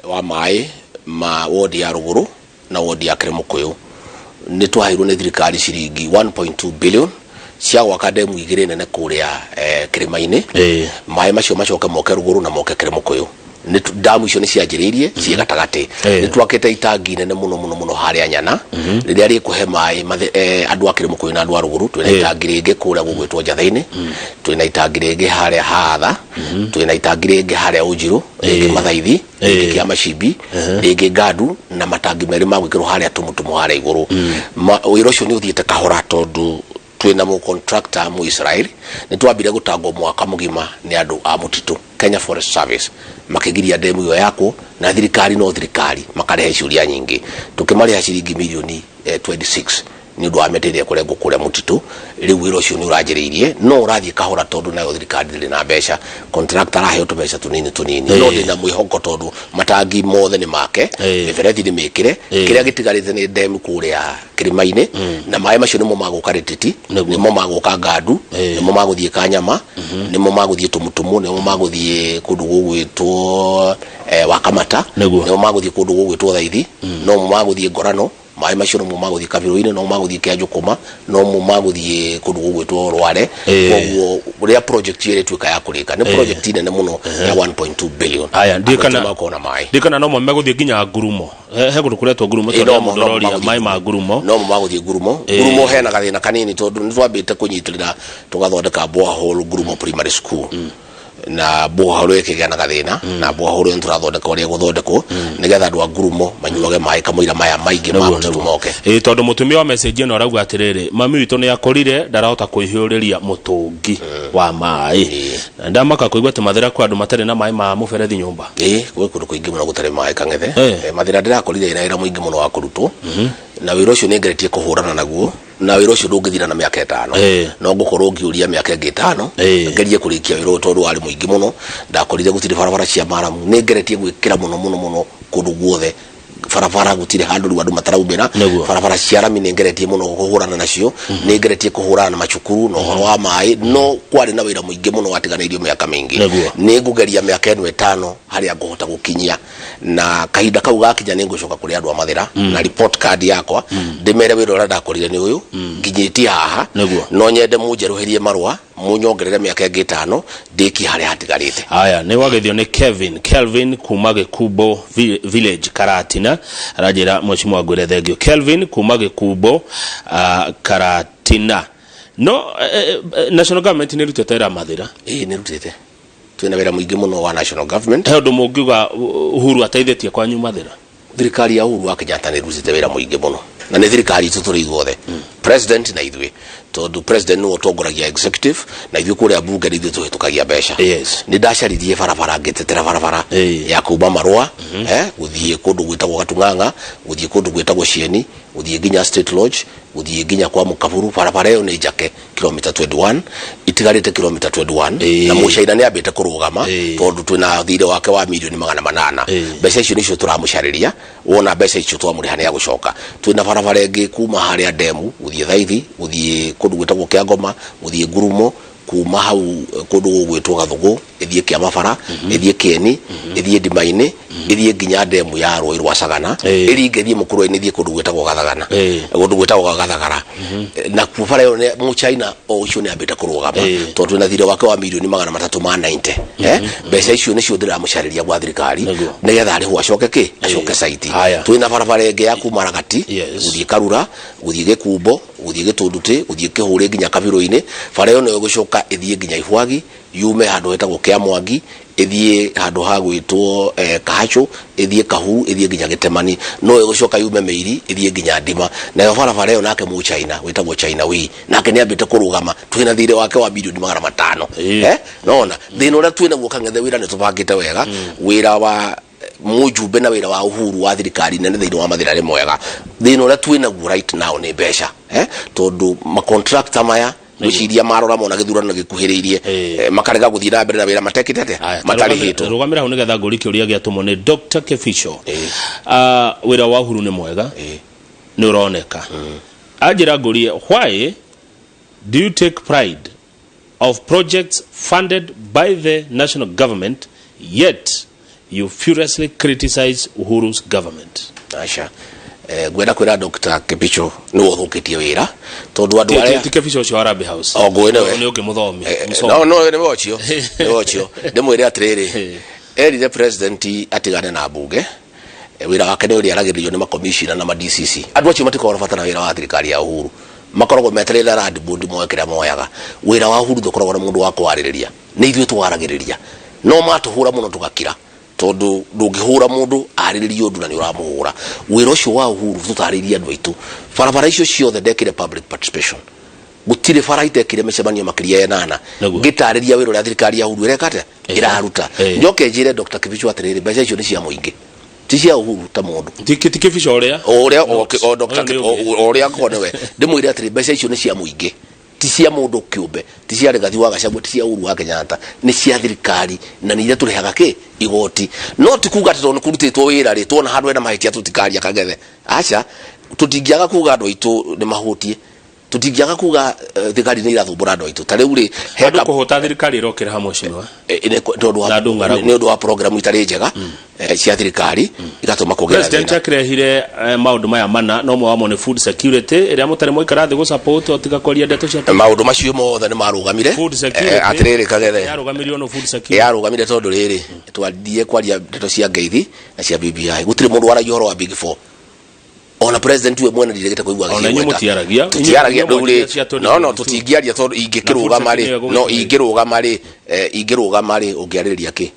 wa maĩ ma wodi ya Rũgũrũ na wodi ya Kĩrĩmũkũyũ. Nĩ twaheirwo nĩ thirikari ciringi 1.2 billion cia gwaka ndemu igĩrĩ nene kũrĩa kĩrĩma-inĩ. Maĩ macio macoke moke Rũgũrũ na moke Kĩrĩmũkũyũ. Ndamu icio nĩ cianjĩrĩirie ciĩ gatagatĩ. Nĩ twakĩte itangi nene mũno mũno mũno harĩa Nyana rĩrĩa rĩkũhe maĩ andũ a Kĩrĩmũkũyũ na andũ a Rũgũrũ. Twĩna itangi rĩngĩ kũrĩa gũgwĩtwo Njathĩ-inĩ, twĩna itangi rĩngĩ harĩa Haatha, twĩna itangi rĩngĩ harĩa Ũnjirũ, rĩngĩ Mathaithi, rĩngĩ kĩa Macimbi, rĩngĩ Ngandu, na matangi merĩ ma gwĩkĩrwo harĩa Tũmũtũmũ harĩa igũrũ. Wĩra ũcio nĩ ũthiĩte kahora tondũ twĩna mũ contractor mũ Israel. Nĩ twambire gũtangwo mwaka mũgima nĩ andũ a mũtitũ, Kenya Forest Service, makĩgiria ndemu ĩyo yakwo, na thirikari no thirikari makarehe ciũria nyingĩ. Tũkĩmarĩha ciringi mirioni 26. Nĩ ũndũ wa mĩtĩ ĩrĩa ĩkũrengwo kũrĩa mũtitũ. Rĩu wĩra ũcio nĩ ũranjĩrĩirie, no ũrathiĩ kahora tondũ nayo thirikari ndĩrĩ na mbeca. Contractor araheo tũbeca tũnini tũnini. No ndĩna mwĩhoko tondũ matangi mothe nĩ make, mĩberethi nĩ mĩkĩre, kĩrĩa gĩtigarĩte nĩ dam kũrĩa kĩrĩma-inĩ, na maĩ macio nĩmo magũka Rĩtĩti, nĩmo magũka Ngandu, nĩmo magũthiĩ Kanyama, nĩmo magũthiĩ Tũmũtũmũ, nĩmo magũthiĩ kũndũ gũgwĩtwo Wakamata, nĩmo magũthiĩ kũndũ gũgwĩtwo Thaithi, nomo magũthiĩ Ngorano. Maĩ macio nomo magũthiĩ Kabirũ-inĩ, nomo magũthiĩ Kĩanjũkũma, nomo magũthiĩ kũndũ gũgwĩtwo Rware. Koguo rĩrĩa project ĩyo ĩrĩtuĩka ya kũrĩka, nĩ project nene mũno ya 1.2 billion. Aya, ndiĩ Andũ aitũ kana makorwo na maĩ. Ndiĩ kana nomo megũthiĩ nginya Ngurumo. He kũndũ kũretwo Ngurumo tondũ Nomo mũndũ nomo ũroria magũthiĩ maĩ ma Ngurumo. Ngurumo. Nomo magũthiĩ Ngurumo. Ngurumo hena gathĩna kanini tondũ nĩ twambĩte kũnyitĩrĩra tũgathondeka borehole Ngurumo Primary School. Na borehole ĩkĩgĩa na gathĩna, na borehole ĩyo nĩtũrathondeka ũrĩa ĩgũthondekwo nĩgetha andũ a Ngurumo manyuage maĩ kamũira maya maingĩ ma mũtitũ moke. Ĩĩ, tondũ mũtumia wa message ĩno arauga atĩrĩrĩ, mami witũ nĩ akũrire, ndarahota kwĩhiũrĩria mũtũngi wa maĩ. Na ndamaka kũigua atĩ Mathĩra kwĩ andũ matarĩ na maĩ ma mũberethi nyũmba. Ĩĩ, gwĩ kũndũ kũingĩ mũno gũtarĩ maĩ, Kang'ethe. Mathĩra ndĩrakorire ĩna wĩra mũingĩ mũno wa kũrutwo, na wĩra ũcio nĩngeretie kũhũrana naguo, na wĩra ũcio ndũngĩthira na mĩaka ĩtano. No ngũkorwo ngĩũria mĩaka ĩngĩ ĩtano ngerie kũrĩkia wĩra ũyũ tondũ warĩ mũingĩ mũno. Ndakorire gũtirĩ barabara cia maramu, nĩ ngeretie gwĩkĩra mũno mũno mũno kũndũ guothe barabara, gũtirĩ handũ rĩu andũ mataraumĩra. Barabara cia rami nĩ ngeretie mũno kũhũrana nacio, nĩ ngeretie kũhũrana na macukuru na ũhoro wa maĩ, no kwarĩ na wĩra mũingĩ mũno watiganĩirio mĩaka mĩingĩ. Nĩ ngũgeria mĩaka ĩno ĩtano harĩa ngũhota gũkinyia, na kahinda kau gakinya nĩ ngũcoka kũrĩ andũ a Mathĩra na report card yakwa, ndĩmere wĩra ũrĩa ndakorire nĩ ũyũ nginyĩtie haha. No nyende mũnjerũhĩrie marũa, mũnyongerere mĩaka ĩngĩ ĩtano ndĩkie harĩa hatigarĩte. Aya, nĩ wagethio nĩ Kevin Kelvin kuma Gĩkumbo Village, Karatina. Aranjĩra mheshimiwa ngwĩre thengio Kelvin kuma Gĩkumbo, Karatina. No national government nĩ ĩrutĩte wĩra Mathĩra? Ĩĩ, nĩ ĩrutĩte. Twĩna wĩra mũingĩ mũno wa national government. He ũndũ mũngiuga Uhuru ateithĩtie kwanyu Mathĩra? Thirikari ya Uhuru wa Kenyatta nĩ ĩrutĩte wĩra mũingĩ mũno, na nĩ thirikari itũ tũrĩ ithuothe, president na ithuĩ, tondũ president nĩwe ũtongoragia executive, na ithuĩ kũrĩa bunge nĩ ithuĩ tũhĩtũkagia mbeca. Nĩ ndacaririe barabara, ngĩtetera barabara ya kuma Marũa, gũthiĩ kũndũ gwĩtagwo Gatung'ang'a, gũthiĩ kũndũ gwĩtagwo Cieni, gũthiĩ nginya State Lodge, gũthiĩ nginya kwa Mũkaburu. Barabara ĩyo nĩ njake kilomita 21, itigarĩte kilomita 21. Na mũcaina nĩ ambĩte kũrũgama tondũ twĩna thirĩ wake wa mirioni 800. Mbeca icio nĩcio tũramũcarĩria. Wona mbeca icio twamũrĩha nĩ agũcoka. Twĩna barabara ĩngĩ kuma harĩa ndemu gũthiĩ Thaithi, gũthiĩ kũndũ gwĩtagwo Kĩangoma, gũthiĩ Ngurumo, kuma hau kũndũ gũgwĩtwo Gathũgũ, ĩthiĩ Kĩamabara, ĩthiĩ Kĩeni, ĩthiĩ Ndima-inĩ, ĩthiĩ nginya ndemu ya rũĩ rwa Sagana, ĩringe ĩthiĩ mũkũrwe-inĩ, ĩthiĩ kũndũ gwĩtagwo Gathagana, kũndũ gwĩtagwo Gathagara. Nakuo bara ĩyo mũchaina o ũcio nĩ ambĩte kũrũgama tondũ twĩna thirĩ wake wa mirioni 390. Mbeca icio nĩcio ndĩramũcarĩria gwa thirikari nĩgetha arĩhwo acoke kĩ acoke site. Twĩna barabara ĩngĩ ya kuma Ragati gũthiĩ Karura, gũthiĩ Gĩkumbo, gũthiĩ Gĩtũndutĩ, gũthiĩ Kĩhũrĩ nginya Kabirũ-inĩ. Bara ĩyo nĩyo ĩgũcoka ĩthiĩ nginya Ibwagi, yume handũ hetagwo Kĩamwangi, ĩthiĩ handũ ha gwĩtwo Kahacũ, ĩthiĩ Kahuru, ĩthiĩ nginya Gĩtemani. No ĩgũcoka yume Mĩiri ĩthiĩ nginya Ndima. Nayo barabara ĩyo nake Mũchaina wĩtagwo China Wei nake nĩ ambĩte kũrũgama, twĩna thirĩ wake wa mirioni 500. Nona thĩna ũrĩa twĩnaguo, Kang'ethe, wĩra nĩ tũbangĩte wega, wĩra wa mũjumbe na wĩra wa Uhuru wa thirikari nene thĩinĩ wa Mathĩra nĩ mwega. Thĩna ũrĩa twĩnaguo right now nĩ mbeca, tondũ macontractor maya gwĩciria marora mona gĩthurano gĩkuhĩrĩirie, makarega gũthiĩ na mbere na wĩra matekĩte atĩa, Aya, ta matarĩhĩtwo. Rũgamĩra hau nĩgetha ngũrie kĩũria gĩatũmwo nĩ Dr. Kefico. Wĩra wa Uhuru nĩ mwega, nĩ ũroneka. Anjĩra ngũrie, why do you take pride of projects funded by the national government yet you furiously criticize Uhuru's government? Aca, ngwenda kwĩra Dr. Kibicho nĩwe ũthũkĩtie wĩra tondũ andũ arĩa Ti Kefico ũcio wa Harambee House? O, ngũĩ nĩwe. Nĩ ũngĩ mũthomi. Mũsomi. No nĩwe ũcio, nĩwe ũcio. Ndĩmwĩre atĩrĩrĩ, erire president atigane na mbunge. Wĩra wake nĩ ũrĩa aragĩrĩrio nĩ makomishina na ma DCC. Andũ acio matikoragwo na bata na wĩra wa thirikari ya Uhuru, makoragwo metereire land board moe kĩrĩa moyaga. Wĩra wa Uhuru ndũkoragwo na mũndũ wa kwarĩrĩria, nĩ ithuĩ twaragĩrĩria, no matũhũra mũno tũgakira, tondũ ndũngĩhũra mũndũ arĩrĩrie ũndũ na nĩ ũramũhũra. Wĩra ũcio wa Uhuru tũtarĩirie andũ aitũ, barabara icio ciothe ndekire public participation, gũtirĩ bara itekire mĩcemanio makĩria ya ĩnana ngĩtarĩria wĩra ũrĩa thirikari ya Uhuru ĩreka atĩa, ĩraruta. Njoke njĩre Dr. Kibicho atĩrĩrĩ, mbeca icio nĩ cia mũingĩ. Ti cia Uhuru ta mũndũ. Ti kĩbica ũrĩa. O ũrĩa o Dr. O ũrĩa akorwo nĩwe. Ndĩmwĩre atĩrĩ, mbeca icio nĩ cia mũingĩ, ti cia mũndũ kĩũmbe, ti cia Rigathi wa Gachagua, ti cia Uhuru wa Kenyatta, nĩ cia thirikari na nĩ iria tũrĩhaga kĩ igoti. No ti kuga atĩ tondũ nĩ kũrutĩtwo wĩra rĩ, tuona handũ hena mahĩtia tũtikaria Kang'ethe. Aca, tũtingĩaga kuga andũ aitũ nĩ mahũtie. Tũtingĩaga kuga thirikari nĩ irathumbũra andũ aitũ. Ta rĩu rĩ, he Andũ kũhũta thirikari ĩrokĩra hamwe mheshimiwa. Tondũ wa Na andũ ng'aragu. Nĩ ũndũ wa program itarĩ njega cia thirikari igatũma kũgĩe na President thĩna. Akĩrehire maũndũ maya mana, no ũmwe wamo nĩ food security ĩrĩa mũtarĩ mwaikara thĩ gũ-support o tiga kwaria ndeto cia Maũndũ macio mothe nĩ marũgamire. Food security. Atĩrĩrĩ Kagere, Yarũgamirio no food security. Yarũgamire tondũ rĩrĩ, twathiĩ kwaria ndeto cia ngeithi na cia BBI, gũtirĩ mũndũ waragia ũhoro wa Big Four, ona president we mwene ndiregete kũigua. Ona inyuĩ Agĩcigweta. mũtiaragia. Tũtiaragia. Inyuĩ Rĩu mwanjirie cia rĩ, 2022. no tũtingĩaria tondũ ingĩkĩrũgama rĩ, Na food no security nĩyo ingĩrũgama rĩ, ingĩrũgama rĩ, ũngĩarĩrĩria kĩ?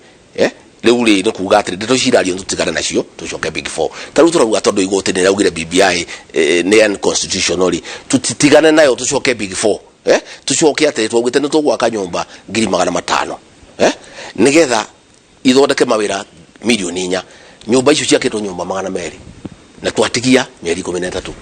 Rĩu rĩ, nĩ kuga atĩrĩ, ndeto ici irario tũtigane nacio, tũcoke Big Four. Ta rĩu tũrauga tondũ igoti nĩ raugire BBI nĩ unconstitutional rĩ, tũtitigane nayo, tũcoke Big Four. Tũcoke atĩrĩ, twaugĩte nĩ tũgwaka nyũmba 500,000, nĩgetha ithondeke mawĩra 4 milioni. Nyũmba icio ciakĩtwo nyũmba 200 na twatigia mĩeri 13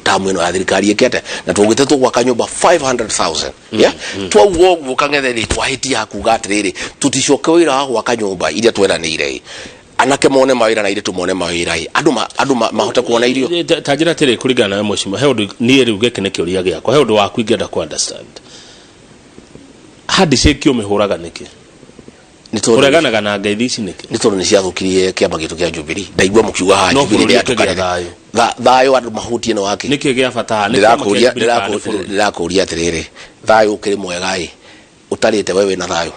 tamu ĩno ya thirikari ĩkĩte, na twaugĩte tũgwaka nyũmba 500,000. Yeah? Twauga ũguo Kang'ethe rĩ, twahĩtia kuga atĩrĩrĩ, tũticoke wĩra wa gwaka nyũmba iria tweranĩire ĩ, anake mone mawĩra na airĩtu mone mawĩra ĩ, andũ mahote kuona irio. Ta njĩra atĩrĩ, kũringana nawe mheshimiwa, he ũndũ niĩ rĩu gĩkĩ nĩ kĩũria gĩakwa, he ũndũ waku ingĩenda ku understand. Handshake ũmĩhũraga nĩkĩ? Nĩ tondũ Ũreganaga na ngeithi ici nĩkĩ? Nĩ tondũ nĩ ciathũkirie kĩama gitũ kĩa Jubilee. Ndaigua mũkiuga haha No Jubilee bũrũri ũkĩgĩa ndĩatukanire. thayũ. Thayũ andũ mahutie nĩ wake. Nĩkĩ gĩa bata haha? Nĩ kĩama kĩa Jubilee kana nĩ bũrũri? Ndĩrakũria atĩrĩrĩ, thayũ ũkĩrĩ mwega ĩ, ũtarĩte we wĩna thayũ?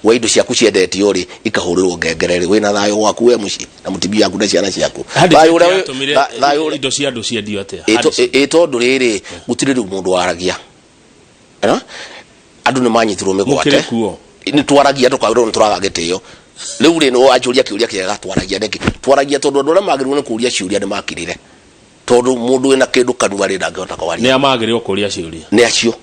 We indo ciaku ciendetio rĩ, ikahũrĩrwo ngengere rĩ, wĩna thayũ gwaku we mũciĩ na mũtumia waku na ciana ciaku? Handshake Thayũ ũrĩa yatũmire thayũ ũrĩa indo cia andũ ciendio atĩa? Ĩ tondũ rĩrĩ, gũtirĩ rĩu mũndũ waragia. Ĩno, andũ nĩ manyitirwo mĩgwate. Mũkĩrĩ kuo? Nĩ twaragia, tũkawĩrwo nĩ tũraga gĩtĩo. Rĩu rĩ, nĩ wanjũria kĩũria kĩega, twaragia nĩkĩ? Twaragia tondũ andũ arĩa magĩrĩirwo nĩ kũria ciũria nĩ makirire, tondũ mũndũ wĩna kĩndũ kanua rĩ, ndangĩhota kwaria. Nĩ a magĩrĩirwo kũria ciũria? Nĩ acio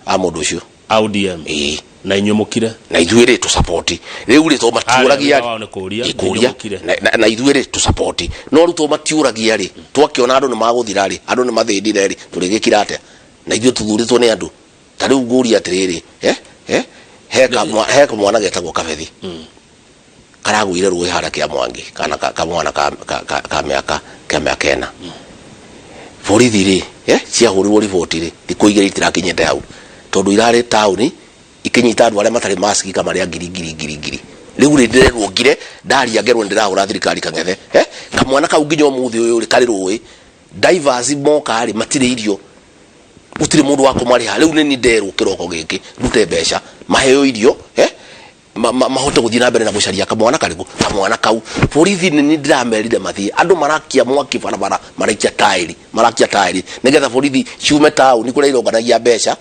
a mũndũ ũcio. A ODM? Ĩĩ. Na inyuĩ mũkire? Na ithuĩ rĩ, tũsapoti rĩu rĩ, tondũ matiũragia. Arĩa wĩra wao nĩ kũũria, Ĩ, inyuĩ kũũria. mũkire. Na ithuĩ rĩ, tũsapoti, no rĩu tondũ matiũragia rĩ, twakĩona andũ nĩ magũthira rĩ, andũ nĩ mathĩnire rĩ, tũrĩgĩkira atĩa na ithuĩ tũthurĩtwo nĩ andũ? Ta rĩu ngũria atĩrĩrĩ, he kamwana getagwo Kabethi karagũire rũĩ harĩa kĩa Mwangi, kana kamwana ka mĩaka 4. Borithi rĩ, ciahũrirwo riboti rĩ, thikũ 2 itirakinyĩte hau, tondũ irarĩ taũni ikĩnyita andũ arĩa matarĩ mask, ikamarĩa ngiri ngiri ngiri ngiri. Rĩu rĩ, ndĩrerwo ngire ndaria, ngerwo nĩ ndĩrahũra thirikari. Kang'ethe, kamwana kau nginya ũmũthĩ ũyũ rĩ, karĩ rũĩ. Divers moka rĩ, matirĩ irio, gũtirĩ mũndũ wa kũmarĩha. Rĩu nĩ ni nderwo kĩroko gĩkĩ ndute mbeca maheo irio, mahote gũthiĩ na mbere na gũcaria kamwana karĩkũ, kamwana kau. Borithi nĩ ni ndĩramerire mathiĩ, andũ marakia mwaki barabara, maraikia taĩri, marakia taĩri nĩgetha borithi ciume taũni kũrĩa ironganagia mbeca.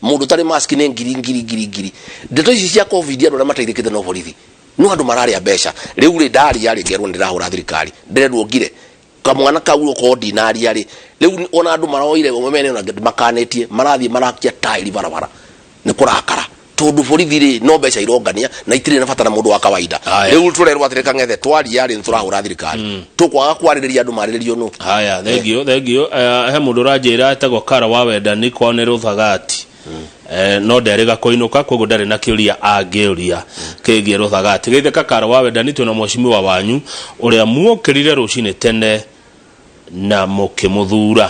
Mũndũ ũtarĩ mask nĩ ngiri ngiri ngiri ngiri. Ndeto ici cia COVID, andũ arĩa mateithĩkĩte no borithi, no andũ mararĩa mbeca. Rĩu rĩ, ndaria rĩ, ngerwo nĩ ndĩrahũra thirikari. Ndĩrerwo ngire kamwana kau okorwo ndinaria rĩ. Rĩu ona andũ maroire mene ona makanĩtie, marathiĩ marakia taĩri barabara nĩ kũrakara, tondũ borithi rĩ, no mbeca irongania na itirĩ na bata na mũndũ wa kawaida. Haya. Rĩu tũrerwo atĩrĩ, Kang'ethe, twaria rĩ, nĩ tũrahũra thirikari. Tũkwaga kwarĩrĩria andũ marĩrĩrio nũ? Haya, thengio, thengio. He mũndũ ũranjĩra etagwo Kara wa Wendani, kwao nĩ Rũthagati. No nderĩga kũinũka, koguo ndarĩ na kĩũria angĩũria kĩgiĩ Rũthagati. Geithĩka Kara wa Wendani, twĩna mheshimiwa wanyu ũrĩa muokĩrire rũcinĩ tene na mũkĩmũthura.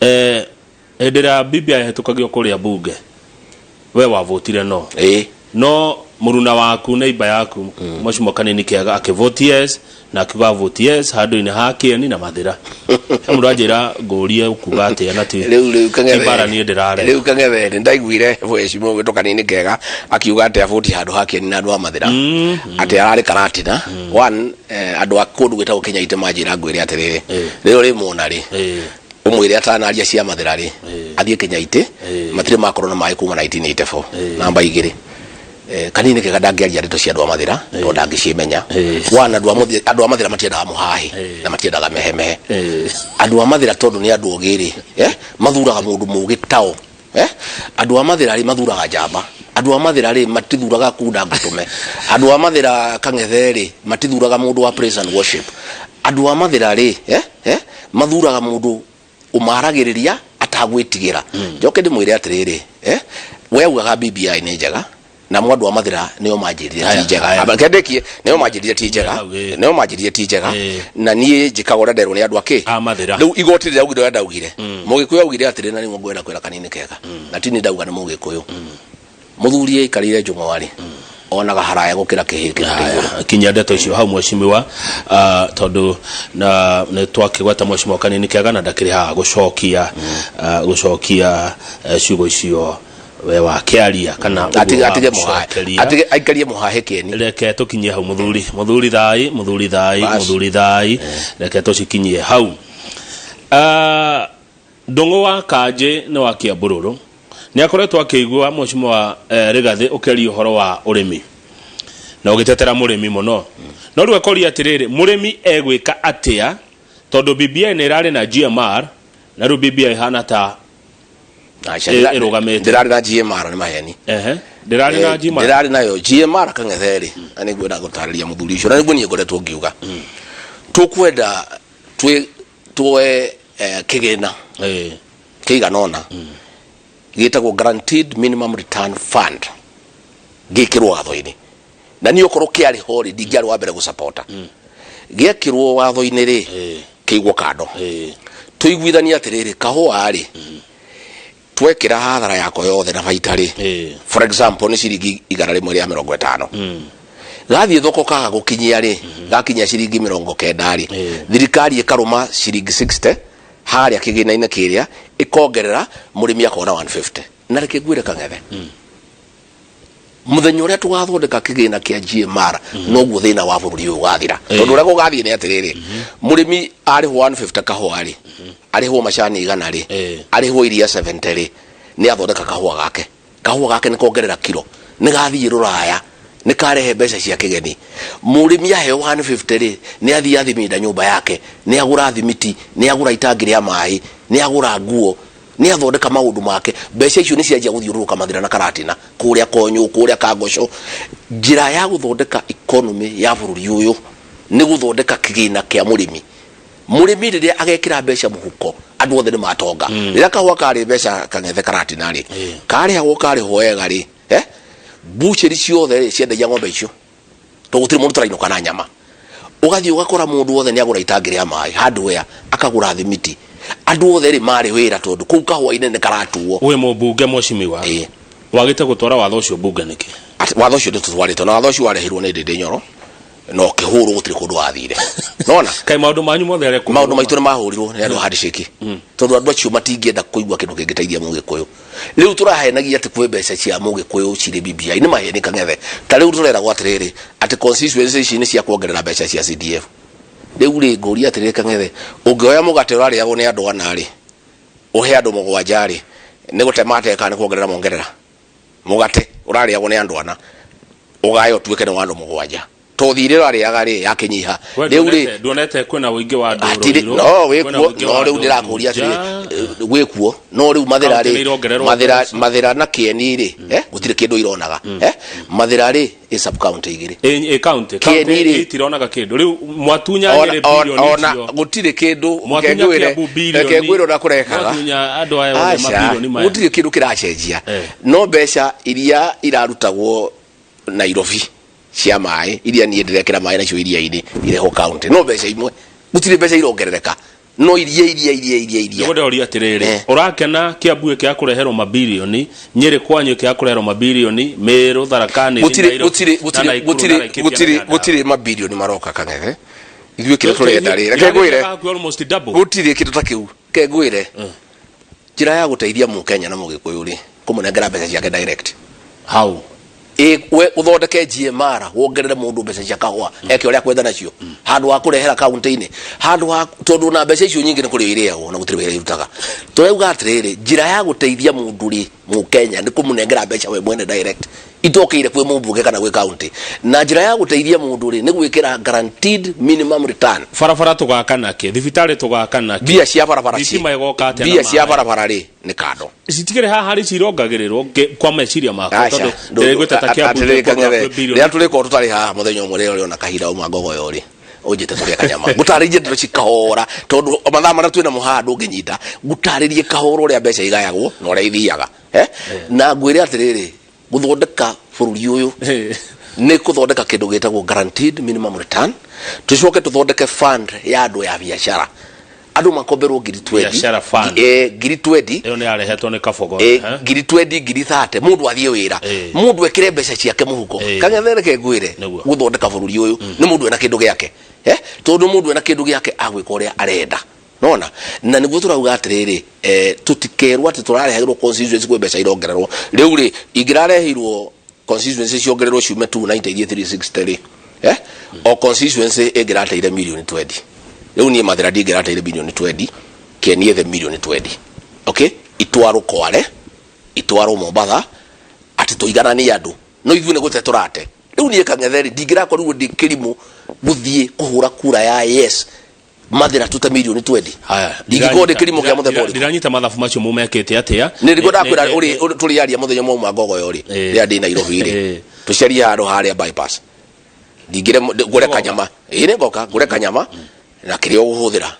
Hĩndĩ ĩrĩa BBI yahĩtũkagio kũrĩa bunge, we wavotire no? Ĩĩ. No mũruna waku, neighbor yaku, mheshimiwa Kanini Kĩaga, akĩvote yes na akiuga vote yes handũ-inĩ ha Kĩeni na Mathĩra. He mũndũ anjĩra ngũrie ũkuga atĩa, na ti Rĩu ti mbara niĩ ndĩrare. Rĩu Kang'ethe, nĩ ndaiguire mheshimiwa gwĩtwo Kanini Kega akiuga atĩ aboti handũ ha Kĩeni na andũ a Mathĩra, atĩ ararĩ Karatina. One, andũ a kũndũ gwĩtagwo Kenya ite manjĩra ngwĩre atĩrĩrĩ, rĩrĩ rĩmwona rĩ, ũmwĩre atanaria cia Mathĩra rĩ, athiĩ Kenya ite, matirĩ makorwo na maĩ kuma 1984. Namba 2, Kanini Kega ndangĩaria ndeto cia andũ a Mathĩra tondũ ndangĩcimenya. One, andũ a Mathĩra matiendaga mũhahi na matiendaga mehemehe. Andũ a Mathĩra, tondũ nĩ andũ ogĩ rĩ, mathuraga mũndũ mũgĩ tao. Andũ a Mathĩra rĩ, mathuraga njamba. Andũ a Mathĩra rĩ, matithuraga kunda ngũtũme. Andũ a Mathĩra Kang'ethe rĩ, matithuraga mũndũ wa praise and worship. Andũ a Mathĩra rĩ, mathuraga mũndũ ũmaragĩrĩria atagwĩtigĩra. Njoke ndĩmwĩre atĩrĩrĩ, we augaga BBI nĩ njega, namo andũ a Mathĩra nĩo manjĩrire ti Haya, njega. haya. Amba, reke ndĩkie, nĩo manjĩrire ti njega, Hau, ĩ. nĩo manjĩrire ti njega, Ĩ. na niĩ njĩkaga ũrĩa nderwo nĩ andũ akĩ A Mathĩra. Rĩu igoti rĩraugire ũrĩa ndaugire. Mũgĩkũyũ augire atĩrĩ, na nĩguo ngwenda kwĩra kanini kega, na ti niĩ ndauga, nĩ Mũgĩkũyũ. Mũthuri aikarĩire njũng'wa rĩ, onaga haraya gũkĩra kĩhĩ kĩrĩa kĩ igũrũ. Kinyia ndeto icio hau, mheshimiwa, tondu na nĩ twakĩgweta mheshimiwa Kanini Kega na ndakĩrĩ haha gũcokia ciugo icio we wakĩaria kana ũguo Atige mũhahe wamũcokeria. Atige aikarie mũhahe kĩeni. Reke tũkinyie hau, mũthuri. Mũthuri thai, mũthuri thai. Bas. Mũthuri thai, reke tũcikinyie hau. Ndũng'ũ wa Kanjĩ nĩ wa Kĩambũrũrũ nĩ akoretwo akĩigua mheshimiwa Rigathĩ ũkĩaria ũhoro wa ũrĩmi na ũgĩtetera mũrĩmi mũno, no rĩu akoria atĩrĩrĩ, mũrĩmi egwĩka atĩa tondũ BBI nĩ ĩrarĩ na GMR na rĩu BBI ĩhana ta Aca, ĩrũgamĩte. Ndĩrarĩ na GMR nĩ maheni. Ehe, ndĩrarĩ na GMR. Ndĩrarĩ nayo GMR Kang'ethe rĩ, na nĩ ngwenda gũtarĩria mũthuri ũcio, na nĩguo niĩ ngoretwo ngiuga tũkwenda twĩ tuoe kĩgĩna kĩigana ũna gĩtagwo guaranteed minimum return fund, gĩkĩrwo watho-inĩ, na niĩ okorwo kĩarĩ ho rĩ, ndingĩarĩ wa mbere gũsapota. Gĩekĩrwo watho-inĩ rĩ, kĩigwo kando, tũiguithanie atĩrĩrĩ, kahũa rĩ, twekĩra hathara yako yothe na baita rĩ, for example nĩ ciringi 150, gathiĩ thoko kaga gũkinyia rĩ, gakinyia ciringi 90 rĩ, thirikari ĩkarũma ciringi 60 harĩa kĩgĩna-inĩ kĩrĩa, ĩkongerera, mũrĩmi akona 150. Na reke ngwĩre Kang'ethe, mũthenya ũrĩa tũgathondeka kĩgĩna kĩa GMR, noguo thĩna wa bũrũri ũyũ ũgathira, tondũ ũrĩa gũgathiĩ nĩ atĩrĩrĩ, mũrĩmi arĩhwo 150 kahũa rĩ, arĩhwo macani 100 rĩ, arĩhwo iria 70 rĩ, nĩ athondeka kahũa gake. Kahũa gake nĩ kongerera kiro, nĩ gathiĩ rũraya, nĩ karehe mbeca cia kĩgeni. Mũrĩmi aheo 150 rĩ, nĩ athiĩ athiminda nyũmba yake, nĩ agũra thimiti, nĩ agũra itangi rĩa maĩ, nĩ agũra nguo, nĩ athondeka maũndũ make. Mbeca icio nĩ cianjia gũthiũrũrũka Mathĩra na Karatina, kũrĩa Konyũ, kũrĩa Kangoco. Njĩra ya gũthondeka economy ya bũrũri ũyũ nĩ gũthondeka kĩgĩna kĩa mũrĩmi. Mũrĩmi rĩrĩa agekĩra mbeca mũhuko, andũ othe nĩ matonga. Rĩrĩa kahũa karĩ mbeca Kang'ethe Karatina rĩ, karĩhagwo karĩhwo wega rĩ, bucheri ciothe rĩ ciendagia ng'ombe icio, tondũ gũtirĩ mũndũ ũtarainũka na nyama. Ũgathiĩ ũgakora mũndũ wothe nĩ agũra itangi rĩa maĩ, hardware, akagũra thimiti, andũ othe rĩ marĩ wĩra, tondũ kũu kahũa-inĩ nĩ karatuo. Wĩ mũmbunge, mheshimiwa, wagĩte gũtwara watho ũcio mbunge nĩkĩ? Watho ũcio nĩ tũtwarĩtwo, na watho ũcio warehirwo nĩ Ndĩndĩ Nyoro na ũkĩhũrwo, gũtirĩ kũndũ wathire nona. Kaĩ maũndũ manyu mothe arĩa maũndũ maitũ nĩ mahũrirwo nĩ andũ a handshake, tondũ andũ acio matingĩenda kũigua kĩndũ kĩngĩteithia Mũgĩkũyũ. Rĩu tũrahenagia atĩ kwĩ mbeca cia Mũgĩkũyũ cirĩ BBI, nĩ maheni Kang'ethe. Ta rĩu tũreragwo atĩrĩrĩ, atĩ constituency ici nĩ cia kuongerera mbeca cia CDF. Rĩu rĩ, ngũria atĩrĩrĩ Kang'ethe, ũngĩoya mũgate ũrarĩagwo nĩ andũ ana rĩ, ũhe andũ mũgwanja rĩ, nĩ gũtema ateka nĩ kuongerera mongerera? Mũgate ũrarĩagwo nĩ andũ ana, ũgae ũtuĩke nĩ wa andũ mũgwanja, to thirĩ ũrarĩaga rĩ yakĩnyiha. We Rĩu rĩ nduonete kwĩna ũingĩ wa andũ Hatirĩ Ruiru, no kwĩna wĩkuo ũingĩ wa no rĩu andũ ndĩrakũria Juja. atĩrĩ, wĩkuo no rĩu Mathĩra Kaunti nĩ rĩ irongererwo Mathĩra mbeca. Mathĩra na Kĩeni rĩ, gũtirĩ kĩndũ ironaga. Mathĩra rĩ, ĩ sub county igĩrĩ. Ĩ county Kĩeni county rĩ. itironaga kĩndũ. Rĩu mwatunya Ona Nyĩrĩ ona bilioni ona icio. Gũtirĩ kĩndũ. Mwatunya Reke ngwĩre, Kiambu bilioni. reke ngwĩre ũrĩa kũrekaga. Mwatunya andũ aya othe Aca, mabilioni maya. gũtirĩ kĩndũ kĩracenjia, no mbeca iria irarutagwo Nairobi cia maĩ, iria niĩ ndĩrekĩra maĩ nacio iria-inĩ, irehwo county, no mbeca imwe, gũtirĩ mbeca irongerereka, no iria iria iria iria iria. Nĩguo ndĩroria atĩrĩrĩ, ũrakena Kiambu ĩkĩaga kũreherwo mabilioni, Nyĩrĩ kwanyu ĩkĩaga kũreherwo mabilioni, Mĩrũ, Tharaka Nithi, Gũtirĩ Nairobi, gũtirĩ na gũtirĩ Naikuru, na gũtirĩ Laikipia na gũtirĩ Nyandarua. Gũtirĩ mabilioni maroka Kang'ethe. Ithuĩ kĩrĩa tũrenda rĩ, reke ngwĩre, Hakuhĩ almost double. Gũtirĩ kĩndũ ta kĩu. Reke ngwĩre, njĩra ya gũteithia Mũkenya na Mũgĩkũyũ rĩ, kũmũnengera mbeca ciake direct. How? Ĩ, we ũthondeke GMR, wongerere mũndũ mbeca cia kahũa, eke ũrĩa akwenda nacio, handũ ha kũrehera kaunti-inĩ, handũ ha tondũ na mbeca icio nyingĩ nĩ kũrĩo irĩagwo na gũtirĩ wĩra irutaga. Tũrauga atĩrĩrĩ, njĩra ya gũteithia mũndũ rĩ, Mũkenya nĩ kũmũnengera mbeca we mwene direct itokĩire kwĩ mũmbunge kana gwĩ county. Na njĩra ya gũteithia mũndũ rĩ, nĩ gwĩkĩra guaranteed minimum return. Barabara tũgaka nakĩ? Thibitarĩ tũgaka nakĩ? Mbia cia barabara Thitima ĩgoka atĩa na mbia cia maĩ? Barabara rĩ, nĩ kando. Citikĩrĩ haha harĩ cirongagĩrĩrwo kwa meciria makwa. Aca, Tondũ ndĩraiguĩte ta Kiambu atĩrĩrĩ, kwĩ Kang'ethe, birioni. Rĩrĩa tũrĩkorwo tũtarĩ haha mũthenya ũmwe, rĩrĩa ũrĩona kahinda uma ngogoyo rĩ, ũnjĩte tũrĩe kanyama, ngũtarĩrie ndeto ci kahora, tondũ mathaa marĩa twĩna mo haha ndũngĩnyita. Ngũtarĩrie kahora ũrĩa mbeca igayagwo na ũrĩa ithiaga, eh? Na ngwĩre atĩrĩrĩ, gũthondeka bũrũri ũyũ nĩ kũthondeka kĩndũ gĩtagwo guaranteed minimum return. Tũcoke tũthondeke fund ya andũ ya biacara, andũ makomberwo 20,000. Biashara fund. 20,000. Ĩyo nĩ yarehetwo nĩ Kabogo. Eh? 20,000, 30,000, mũndũ athiĩ wĩra, mũndũ ekĩre mbeca ciake mũhuko. Kang'ethe, reke ngwĩre, gũthondeka bũrũri ũyũ nĩ mũndũ ena kĩndũ gĩake, eh? Tondũ mũndũ ena kĩndũ gĩake agwĩka ũrĩa arenda nona. Na nĩguo tũrauga atĩrĩrĩ, tũtikerwo atĩ tũrarehagĩrwo constituency kwĩ mbeca irongererwo. Rĩu rĩ, ingĩrareheirwo constituency ciongererwo ciume 290 ithiĩ 360 rĩ, o constituency ĩngĩrateire mirioni 20. Rĩu niĩ Mathĩra ndingĩrateire mirioni 20, Kĩeni ethe mirioni 20, okay, itwarwo Kware, itwarwo Mombatha, atĩ tũigananie andũ. No ithuĩ nĩ gũte tũrate. Rĩu niĩ Kang'ethe rĩ, ndingĩrakorirwo ndĩ kĩrimũ gũthiĩ kũhũra kura ya yes Mathĩra tute mirioni 20. Haya, Ndingĩkorwo ndĩ kĩrimũ kĩa mũthemba ũrĩkũ. Ndiranyita mathabu macio mumekĩte atĩa. Nĩ nĩguo ndakwĩra ũrĩ tũrĩaria mũthenya ũmwe uma ngogoyo rĩ, rĩrĩa ndĩ Nairobi rĩ, tũcarie handũ harĩa bypass, ndingĩre ngũre kanyama. Ĩ, nĩ ngoka ngũre kanyama na kĩrĩa ũgũhũthĩra.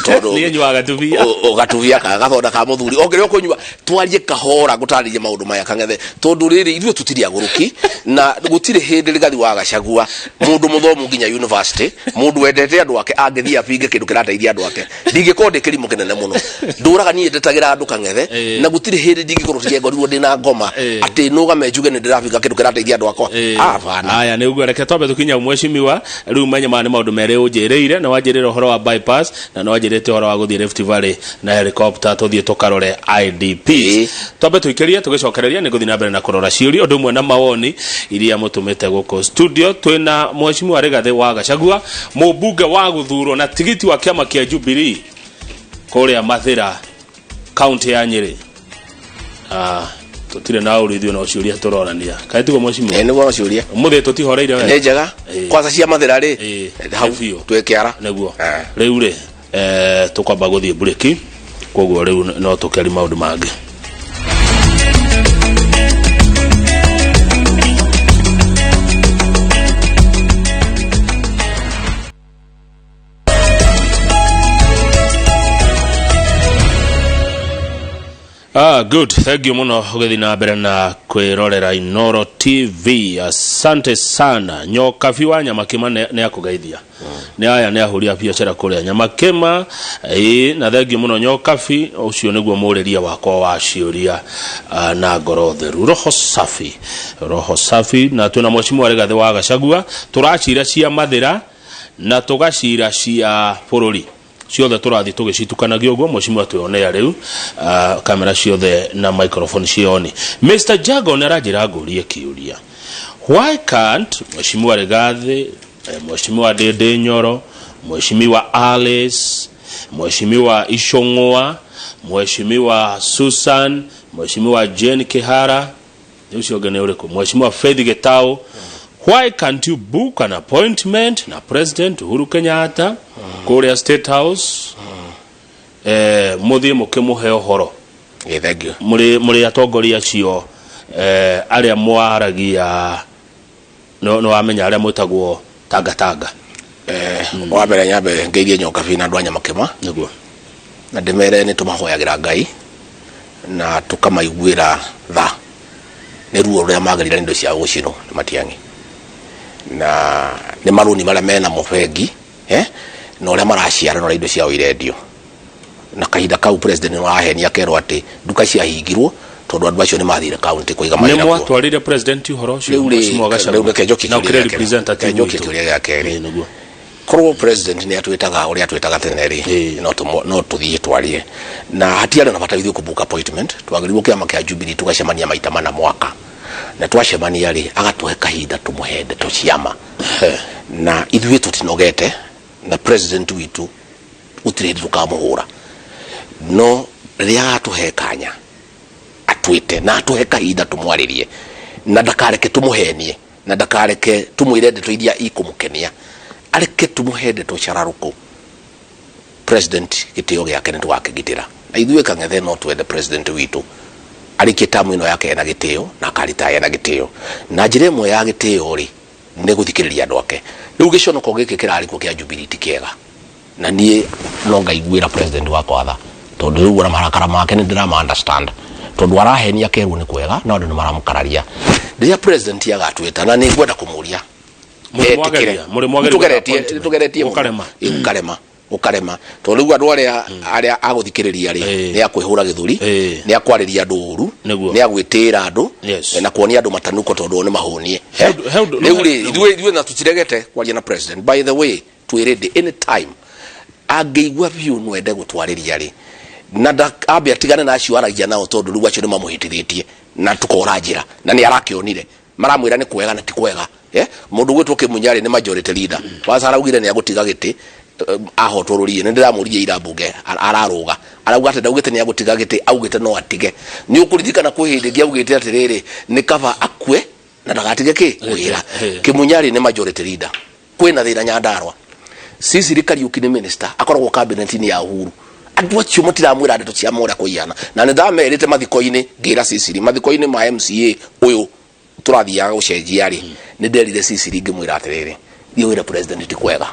Tondũ Niĩ nyuaga tubia. Gatubia ka gathonda ka mũthuri o kĩrĩa ũkũnyua, twarie kahora, ngũtarĩrie maũndũ maya, Kang'ethe, tondũ rĩrĩ, ithuĩ tũtirĩ agũrũki na gũtirĩ hĩndĩ Rigathi wa Gachagua, mũndũ mũthomu nginya university, mũndũ wendete andũ ake, angĩthiĩ abinge kĩndũ kĩrateithia andũ ake. Ndingĩkorwo ndĩ kĩrimũ kĩnene mũno. Ndũraga niĩ ndetagĩra andũ, Kang'ethe, na gũtirĩ hĩndĩ ndingĩkorwo tige ngorirwo ndĩ na ngoma atĩ nũgame njuge nĩ ndĩrabinga kĩndũ kĩrateithia andũ akwa. Abana. Aya, nĩ ũguo. Reke twambe tũkinya mweshimiwa. Rĩu menye maya nĩ maũndũ merĩ ũnjĩrĩire. Nĩ wanjĩrĩire ũhoro wa bypass na nĩ wanjĩrĩte ũhoro wa gũthiĩ Rift Valley na helicopter tũthiĩ tũkarore IDPs. Twambe tũikĩrie, tũgĩcokereria nĩ gũthiĩ na mbere na kũrora ciũria ũndũ ũmwe na mawoni iria mũtũmĩte gũkũ studio. Twĩna Mheshimiwa Rigathĩ wa Gachagua, mũmbunge wa gũthurwo na tigiti wa kĩama kĩa Jubilee kũrĩa Mathĩra, kaunti ya Nyĩrĩ. Ah, tũtirĩ na ũru ithuĩ, no ciũria tũrorania. Kaĩ tiguo, mheshimiwa? Nĩguo ciũria. Mũthĩ tũtihoreire we. Nĩ njega. Kwanza cia Mathĩra rĩ, hau nĩ biũ. Twĩ kĩara. Nĩguo. Rĩu rĩ, tũkwamba gũthiĩ mburĩki, koguo rĩu no tũkeri maũndũ mangĩ. Ah, good. Thank you muno ũgĩthiĩ na mbere na kwĩrorera Inoro TV. Asante sana. Nyokabi wa Nyamakĩma nĩ akũgeithia. Nĩ aya nĩ ahũri a biacara kũrĩa Nyamakĩma. Ĩĩ, na thank you mũno Nyokabi, ũcio nĩguo mũrĩria wakwa wa ciũria, na ngoro theru. Roho safi. Roho safi na twĩna Mheshimiwa Rigathĩ wa Gachagua. Tũracira cia Mathĩra na tũgacira cia bũrũri ciothe, tũrathiĩ tũgĩcitukanagia ũguo. Mheshimiwa, twĩonea rĩu, kamera ciothe na microphone cioni. Mr Jago nĩ aranjĩra ngũrie kĩũria, why can't Mheshimiwa Rigathĩ, Mheshimiwa Ndĩndĩ Nyoro, Mheshimiwa Alice, Mheshimiwa Icũng'wa, Mheshimiwa Susan, Mheshimiwa Jane Kihara, ũcio ũngĩ nĩ ũrĩkũ, Mheshimiwa Faith Gitau, why can't you book an appointment na President Uhuru Kenyatta kũrĩa State House, mũthiĩ mũkĩmũhe ũhoro? Thank you. Mũrĩ atongoria acio, arĩa mwaragia, nĩ wamenya arĩa mwĩtagwo tangatanga. Wa mbere nyambe ngeithie Nyokabi na andũ a Nyamakĩma. Na ndĩmere nĩ tũmahoyagĩra Ngai na tũkamaiguĩra tha nĩ ruo rũrĩa magerire nĩ indo ciao gũcinwo nĩ Matiang'i na nĩ marũni marĩa menamo bengi, na ũrĩa maraciara na ũrĩa indo ciao irendio. Na kahinda kau president nĩ arahenia akerwo atĩ nduka ciahingirwo tondũ andũ acio nĩ mathire county kũiga nĩ mawĩra kuo. Mwatwarire president ũhoro ũcio? Rĩu rĩ, Mheshimiwa Gachagua? Rĩu reke njokie Na kĩũria ũkĩrĩ gĩa kerĩ. representative Reke njokie witũ. kĩũria gĩa kerĩ. Nĩguo. Korwo president nĩ atwĩtaga ũrĩa atwĩtaga tene rĩ, no tũthiĩ twarie na hatiarĩ na bata ithuĩ kũ book appointment. Twagĩrĩirwo kĩama kĩa Jubilee tũgacemania maita mana mwaka, na twacemania rĩ, agatũhe kahinda tũmũhe ndeto ciama, na ithuĩ tũtinogete na president witũ, gũtirĩ hĩndĩ tũkamũhũra, no rĩrĩa agatũhe kanya atwarie. Atwĩte na atũhe kahinda tũmwarĩrie, na ndakareke tũmũhenie, na ndakareke tũmwĩre ndeto iria ikũmũkenia, areke tũmũhe ndeto cararũkũ. President gĩtĩo gĩake nĩ tũgakĩgitĩra, na ithuĩ Kang'ethe no twende president witũ arĩkie tamu ĩno yake ena gĩtĩo na akaritaya ena gĩtĩo. Na njĩra ĩmwe ya gĩtĩo rĩ, nĩ gũthikĩrĩria andũ ake. Rĩu gĩconoko gĩkĩ kĩrarĩ kuo kĩa Jubilee ti kĩega, na niĩ no ngaiguĩra president wakwa tha, tondũ rĩu ona marakara make nĩ ndĩrama understand, tondũ arahenia akerwo nĩ kwega, no andũ nĩ maramũkararia. Rĩrĩa president agatwĩta, na nĩ ngwenda kũmũria Mũrĩ mwageria, mũrĩ mwageria gwetha tũgeretie appointment. tũgeretie mũno. Gũkarema. Ĩ, gũkarema, gũkarema, tondũ rĩu andũ arĩa agũthikĩrĩria rĩ, nĩ akwĩhũra gĩthũri, nĩ akwarĩria andũ ũru, nĩ agwĩtĩĩra andũ, na kuonia andũ matanuko, tondũ o nĩ mahũnie. Rĩu rĩ, ithuĩ na tũtiregete kwaria na president. By the way, twĩ ready anytime angĩigua biũ no ende gũtwarĩria rĩ, na ambe atigane na acio aragia nao, tondũ rĩu acio nĩ mamũhĩtithĩtie na tũkora njĩra, na nĩ arakĩonire maramwĩra nĩ kwega na ti kwega. Mũndũ gwĩtwo Kĩmunyarĩ nĩ majority leader kwanza, araugire nĩ agũtiga gĩtĩ ahotwo rũriĩ. Nĩ ndĩramũririe ira mbunge ararũga, arauga atĩ ndaugĩte nĩ agũtiga gĩtĩ, augĩte no atige. Nĩ ũkũririkana kwĩ hĩndĩ ĩngĩ augĩte atĩrĩrĩ, nĩ kaba akue na ndagatige kĩ wĩra. Kĩmunyarĩ nĩ majority leader. Kwĩna thĩna Nyandarua. Sicily Kariuki nĩ minister, akoragwo cabinet-inĩ ya Uhuru. Andũ acio matiramwĩra ndeto cia ma ũrĩa kũigana, na nĩ ndamerĩte mathiko-inĩ, ngĩra Sicily mathiko-inĩ ma MCA ũyũ tũrathiaga gũcenjia rĩ, nĩ nderire Sicily ngĩmwĩra atĩrĩrĩ, thiĩ wĩre president ti kwega,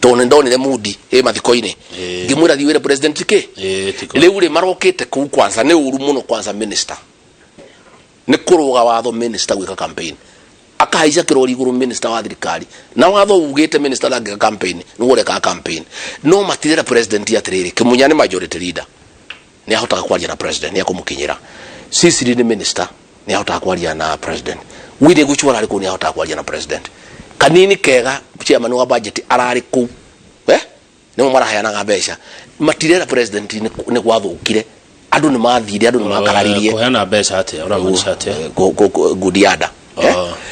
tondũ nĩ ndonire mundi ĩ mathiko-inĩ. Ngĩmwĩra, thiĩ wĩre president kĩ. Ti kwega. Rĩu rĩ, marokĩte kũu kwanza nĩ ũru mũno. Kwanza minister nĩ kũrũga watho, minister gwĩka campaign, akahaica kĩrori igũrũ, minister wa thirikari, na watho ugĩte minister ndangĩka campaign, nĩguo ũrekaga campaign. No matirera president atĩrĩrĩ, Kĩmunya nĩ majority leader, nĩ ahotaga kwaria na president, nĩ akũmũkinyĩra. Sicily nĩ minister, nĩ ahotaga kwaria na president. Willy Guchu ararĩ kũu, nĩ ahotaga kwaria na president. Kanini kega chairman wa budget ararĩ kũu, eh? Nĩmo maraheanaga mbeca. Matirera president nĩ gwathũkire, andũ nĩ mathire, andũ nĩ makararirie. Kũheana mbeca atĩa? Ũramaanisha atĩa? Ngudianda.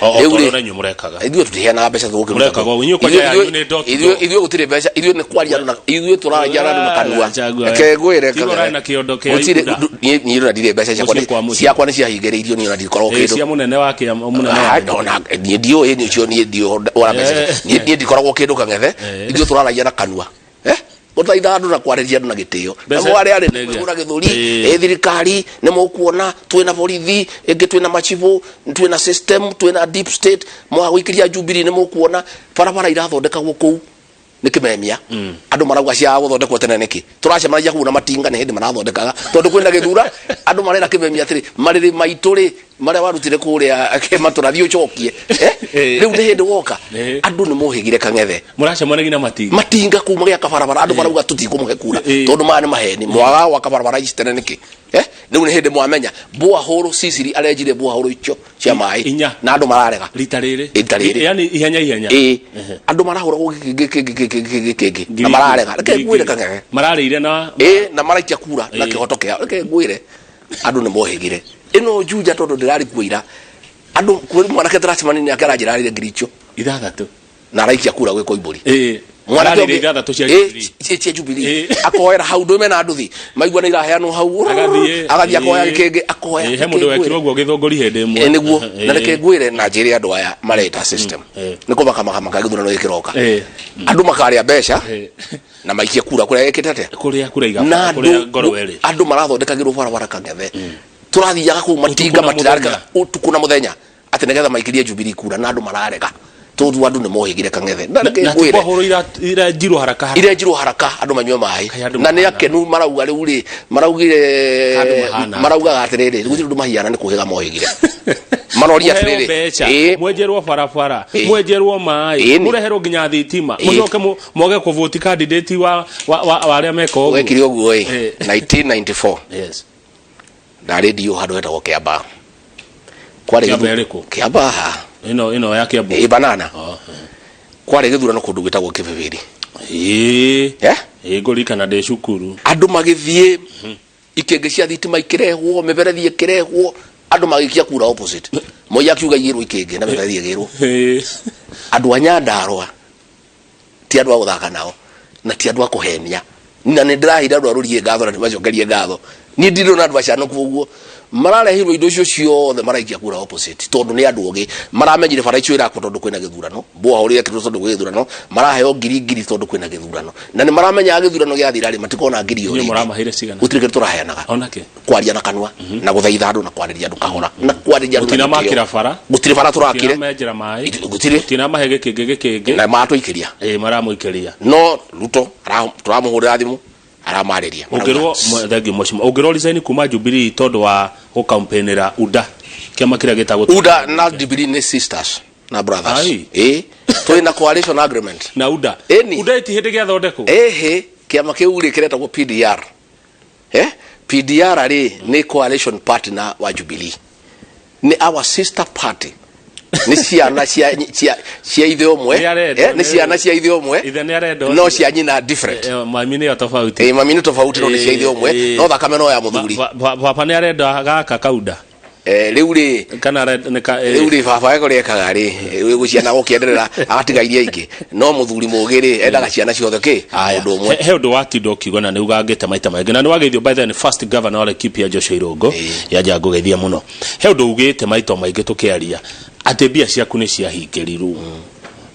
O Rĩu ta rĩ, ũrĩa inyuĩ mũrekaga. Ithuĩ tũtiheanaga mbeca tũgũkĩruta. Mũrekaga ũguo, inyuĩ kwanja yanyu nĩ door to door. Ithuĩ gũtirĩ mbeca, ithuĩ nĩ kwaria andũ ithuĩ tũraragia andũ na kanua. Njagua. Reke ngwĩre. Tiga ũrarĩ na kĩondo kĩa Gũtirĩ- Ikuda. Niĩ ona ndirĩ mbeca ciakwa. Mũciĩ kwa mũciĩ. Ciakwa nĩ ciahingĩrĩirio, niĩ ona ndikoragwo kĩndũ. Cia mũnene wa kĩama, mũnene wa Ah, no, na niĩ ndiũĩ, niĩ ũcio niĩ ndiũĩ ona mbeca. Niĩ ndikoragwo kĩndũ, Kang'ethe. Ithuĩ tũraragia na kanua, gũthaitha andũ na kwarĩria andũ na gĩtĩo. Namo arĩa arĩ kũhũra gĩthũri, ĩ thirikari nĩ mũkuona twĩna borithi ĩngĩ, twĩna macibũ, twĩna system, twĩna deep state, mwaga gũikĩria Jubilee nĩ mũkuona barabara irathondekagwo kũu nĩ kĩmemia. Andũ marauga ciaga gũthondekwo tene nĩkĩ? Tũracemanagia kũu na matinga, nĩ hĩndĩ marathondekaga, tondũ kwĩna gĩthura. Andũ marera kĩmemia atĩrĩ, marĩrĩ maitũ rĩ, marĩa warutire kũrĩa matũra, thiĩ ũcokie. Rĩu nĩ hĩndĩ woka. Andũ nĩ mohĩgire, Kang'ethe. Mũracemanagia na matinga? Matinga kuu magĩaka barabara. Andũ marauga tũtikũmũhe kura, tondũ maya nĩ maheni. Mwaga gwaka barabara ici tene nĩkĩ? Rĩu nĩ hĩndĩ mwamenya boahũrũ Sicily arenjire boahũrũ icio cia maĩ Inya. na andũ mararega. Rita rĩrĩ? Rita rĩrĩ. Yani ihenya ihenya. Ĩĩ, andũ marahũragwo gĩkĩ gĩkĩ gĩkĩ gĩkĩ gĩkĩ na mararega. Reke ngwĩre, Kang'ethe. Mararĩire na Ĩĩ, na maraikia kura na kĩhoto kĩao. Reke ngwĩre, andũ nĩ mohĩgire ĩno Juja, tondũ ndĩrarĩ kuo ira. Andũ kwĩ mwanake tũracemania nake aranjĩra arĩre 6,000 6. Na araikia kura gwĩ Koimbũri. Mwanake Ararĩire 6 cia Jubilee. Cia Jubilee. Akoera hau ndũme na nduthi maigua nĩ iraheanwo hau. Agathiĩ. Agathiĩ akoya gĩkĩngĩ, akoya. He mũndũ wekirwo ũguo gĩthũngũri hĩndĩ ĩmwe. Nĩguo. Na reke ngwĩre na njĩre, andũ aya mareta system nĩ kũmakamaka gĩthurano gĩkĩroka, andũ makarĩa mbeca na maikie kura kũrĩa ĩkĩte atĩa? Kũrĩa kura Na igaba kũrĩa andũ ngoro ĩrĩ. Andũ marathondekagĩrwo barabara, Kang'ethe. Tũrathiaga kũu matinga Ũtukũ na matirarekaga ũtukũ na mũthenya, atĩ nĩgetha maikĩrie Jubilee kura, na andũ mararega, tondũ andũ nĩ mohĩgire, Kang'ethe. Na reke na ngwĩre, ti borehole irenjirwo haraka haraka? Irenjirwo haraka andũ manyue maĩ. Kaĩ andũ Na nĩ mahana. akenu marauga rĩu rĩ, maraugire Andũ mahana. Maraugaga atĩrĩrĩ, gũtirĩ ũndũ mahiana, nĩ kũhĩga mohĩgire. Maroria Mũheo atĩrĩrĩ, mbeca, mwenjerwo barabara, mwenjerwo maĩ, Ĩĩ nĩ. mũreherwo nginya thitima, mũcoke mwage kũvoti candidate wa arĩa meka ũguo. Wekire ũguo ĩ. 1994 ndarĩ ndio handũ hetagwo Kĩambaa. Kwarĩ Kĩambaa ĩrĩkũ? Kĩambaa haha. Ĩno ya Kĩambu? Ĩ, banana. Kwarĩ gĩthurano kũndũ gwĩtagwo Kĩbĩbĩri. Eh? Ĩĩ, ngũririkana ndĩ cukuru. Andũ magĩthiĩ, ikĩngĩ cia thitima ikĩrehwo, mĩberethi ĩkĩrehwo, andũ magĩikia kura opposite. Moi akiuga igĩrwo ikĩngĩ na mĩberethi ĩgĩrwo. Andũ a Nyandarũa ti andũ a gũthaka nao, na ti andũ a kũhenia, na nĩ ndĩraheire andũ a Rũriĩ ngatho na ndĩmacokerie ngatho. Niĩ ndirĩ na andũ acanoku ũguo. Mararehirwo indo icio ciothe, maraikia kura opposite, tondu nĩ andũ ogĩ maramenyire bara icio irakwo tondu kwĩna gĩthurano, borehole irekĩrwo tondu kwĩ gĩthurano, maraheo ngiri ngiri tondu kwĩna gĩthurano, na nĩ maramenyaga gĩthurano gĩathira rĩ, matikona ngiri ĩyo Inyuĩ rĩngĩ. Mũramaheire cigana? Gũtirĩ kĩndũ tũraheanaga. Onake? Kwaria na kanua na gũthaitha andũ na kwarĩria andũ kahora na kwarĩria andũ na Mũtinamakĩra gĩtĩo. Bara? Gũtirĩ bara tũrakire. Mũtinamenjera maĩ? Gũtirĩ. Mũtinamahe gĩkĩngĩ gĩkĩngĩ? Na maratũikĩria. Ĩ, maramũikĩria. No Ruto tũramũhũrĩra thimũ, aramarĩria. Ũngĩrwo, thank you mheshimiwa, ũngĩrwo resign kuma Jubilee tondũ wa gũkampenera UDA, kĩama kĩrĩa gĩtagwo UDA na Jubilee nĩ sisters na brothers. Ai. Ĩ, twĩ na coalition agreement. Na UDA? Ĩni. UDA ĩti hĩndĩ gĩathondekwo. Ĩhĩ, kĩama kĩu rĩ, kĩretagwo PDR. PDR rĩ, nĩ coalition partner wa Jubilee, nĩ our sister party, nĩ ciana cia ithe ũmwe. Nĩ arendwo, Nĩ ciana cia ithe ũmwe. Ithe nĩ arendwo. No cia nyina different. Mami nĩyo tofauti. Mami nĩ tofauti, no nĩ cia ithe ũmwe. No thakame no ya mũthuri. Baba nĩ arenda gaka kauda. Rĩu rĩ, Kana nĩ ka rĩu rĩ, baba eko rĩekaga rĩ, gũciana gũkĩenderera agatiga iria ingĩ, no mũthuri mũgĩ rĩ, endaga ciana ciothe kĩ Aya. ũndũ ũmwe. He ũndũ watinda ũkiuga na nĩ ugangĩte maita maingĩ na nĩ wageithio by then first governor wa Laikipia Joshua Irũngũ. Yanja ngũgeithia mũno. He ũndũ ugĩte maita maingĩ tũkĩaria atĩ mbia ciaku nĩ ciahingĩrirwo.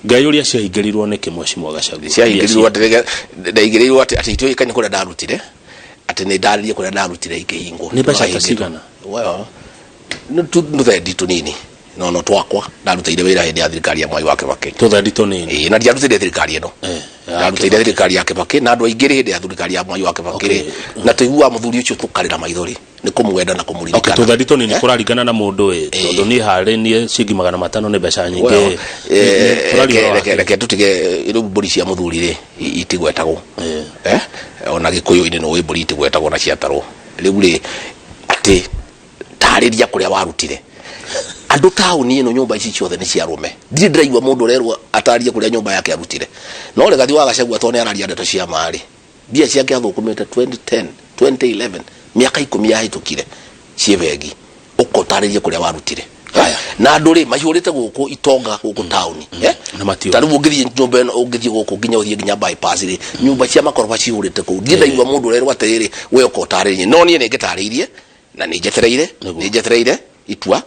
Ngai, ũrĩa ciahingĩrirwo nĩkĩ, mheshimiwa Gachagua? Ciahingĩrirwo atĩ ndaigĩrĩirwo atĩ itiũĩkaine kũrĩa ndarutire, atĩ nĩ ndarĩrie kũrĩa ndarutire ikĩhingwo. Nĩ mbeca ta cigana? Well, nĩ tũthendi tũnini no twakwa ndarutĩire wĩra hĩndĩ ya thirikari ya Mwai wa Kĩbakĩ. Tũthendi tũnini? Ĩĩ, na ndiarutĩire thirikari ĩno. Ya Ndarutĩire thirikari ya Kĩbakĩ na andũ aingĩ rĩ, hĩndĩ ya thirikari ya Mwai wa Kĩbakĩ rĩ, na tũiguaga mũthuri ũcio tũkarĩra maithori nĩ kũmwenda na kũmũririkana. Tũthendi tũnini kũraringana na mũndũ ĩ, tondũ niĩ harĩ niĩ ciringi 500 nĩ mbeca nyingĩ. Well, Tũraria ũhoro reke wa reke tũtige rĩu mbũri cia mũthuri rĩ, itigwetagwo. Ona gĩkũyũ-inĩ no mbũri itigwetagwo na ciatarwo. Rĩu rĩ, atĩ tarĩria kũrĩa warutire. Andũ taũni ĩno, nyũmba ici ciothe nĩ cia arũme, ndirĩ ndĩraigua mũndũ ũrerwo atarĩrie kũrĩa nyũmba yake arutire. No Rigathi wa Gachagua, tondũ nĩ araria ndeto cia ma rĩ, mbia ciake athũkũmĩte 2010, 2011, mĩaka 10 yahĩtũkire, ciĩ bengi, ũkotarĩrie kũrĩa warutire. Haya. Na andũ rĩ, maihũrĩte gũkũ itonga gũkũ taũni. Na matiũĩ. Ta rĩu ũngĩthiĩ nyũmba ĩno, ũngĩthiĩ gũkũ nginya ũthiĩ nginya bypass rĩ, nyũmba cia makoroba cihũrĩte kũu, ndirĩ ndaigua mũndũ ũrerwo atĩrĩrĩ, we ũkotarĩrie. No niĩ nĩ ngĩtarĩirie na nĩ njetereire. Nĩ njetereire itua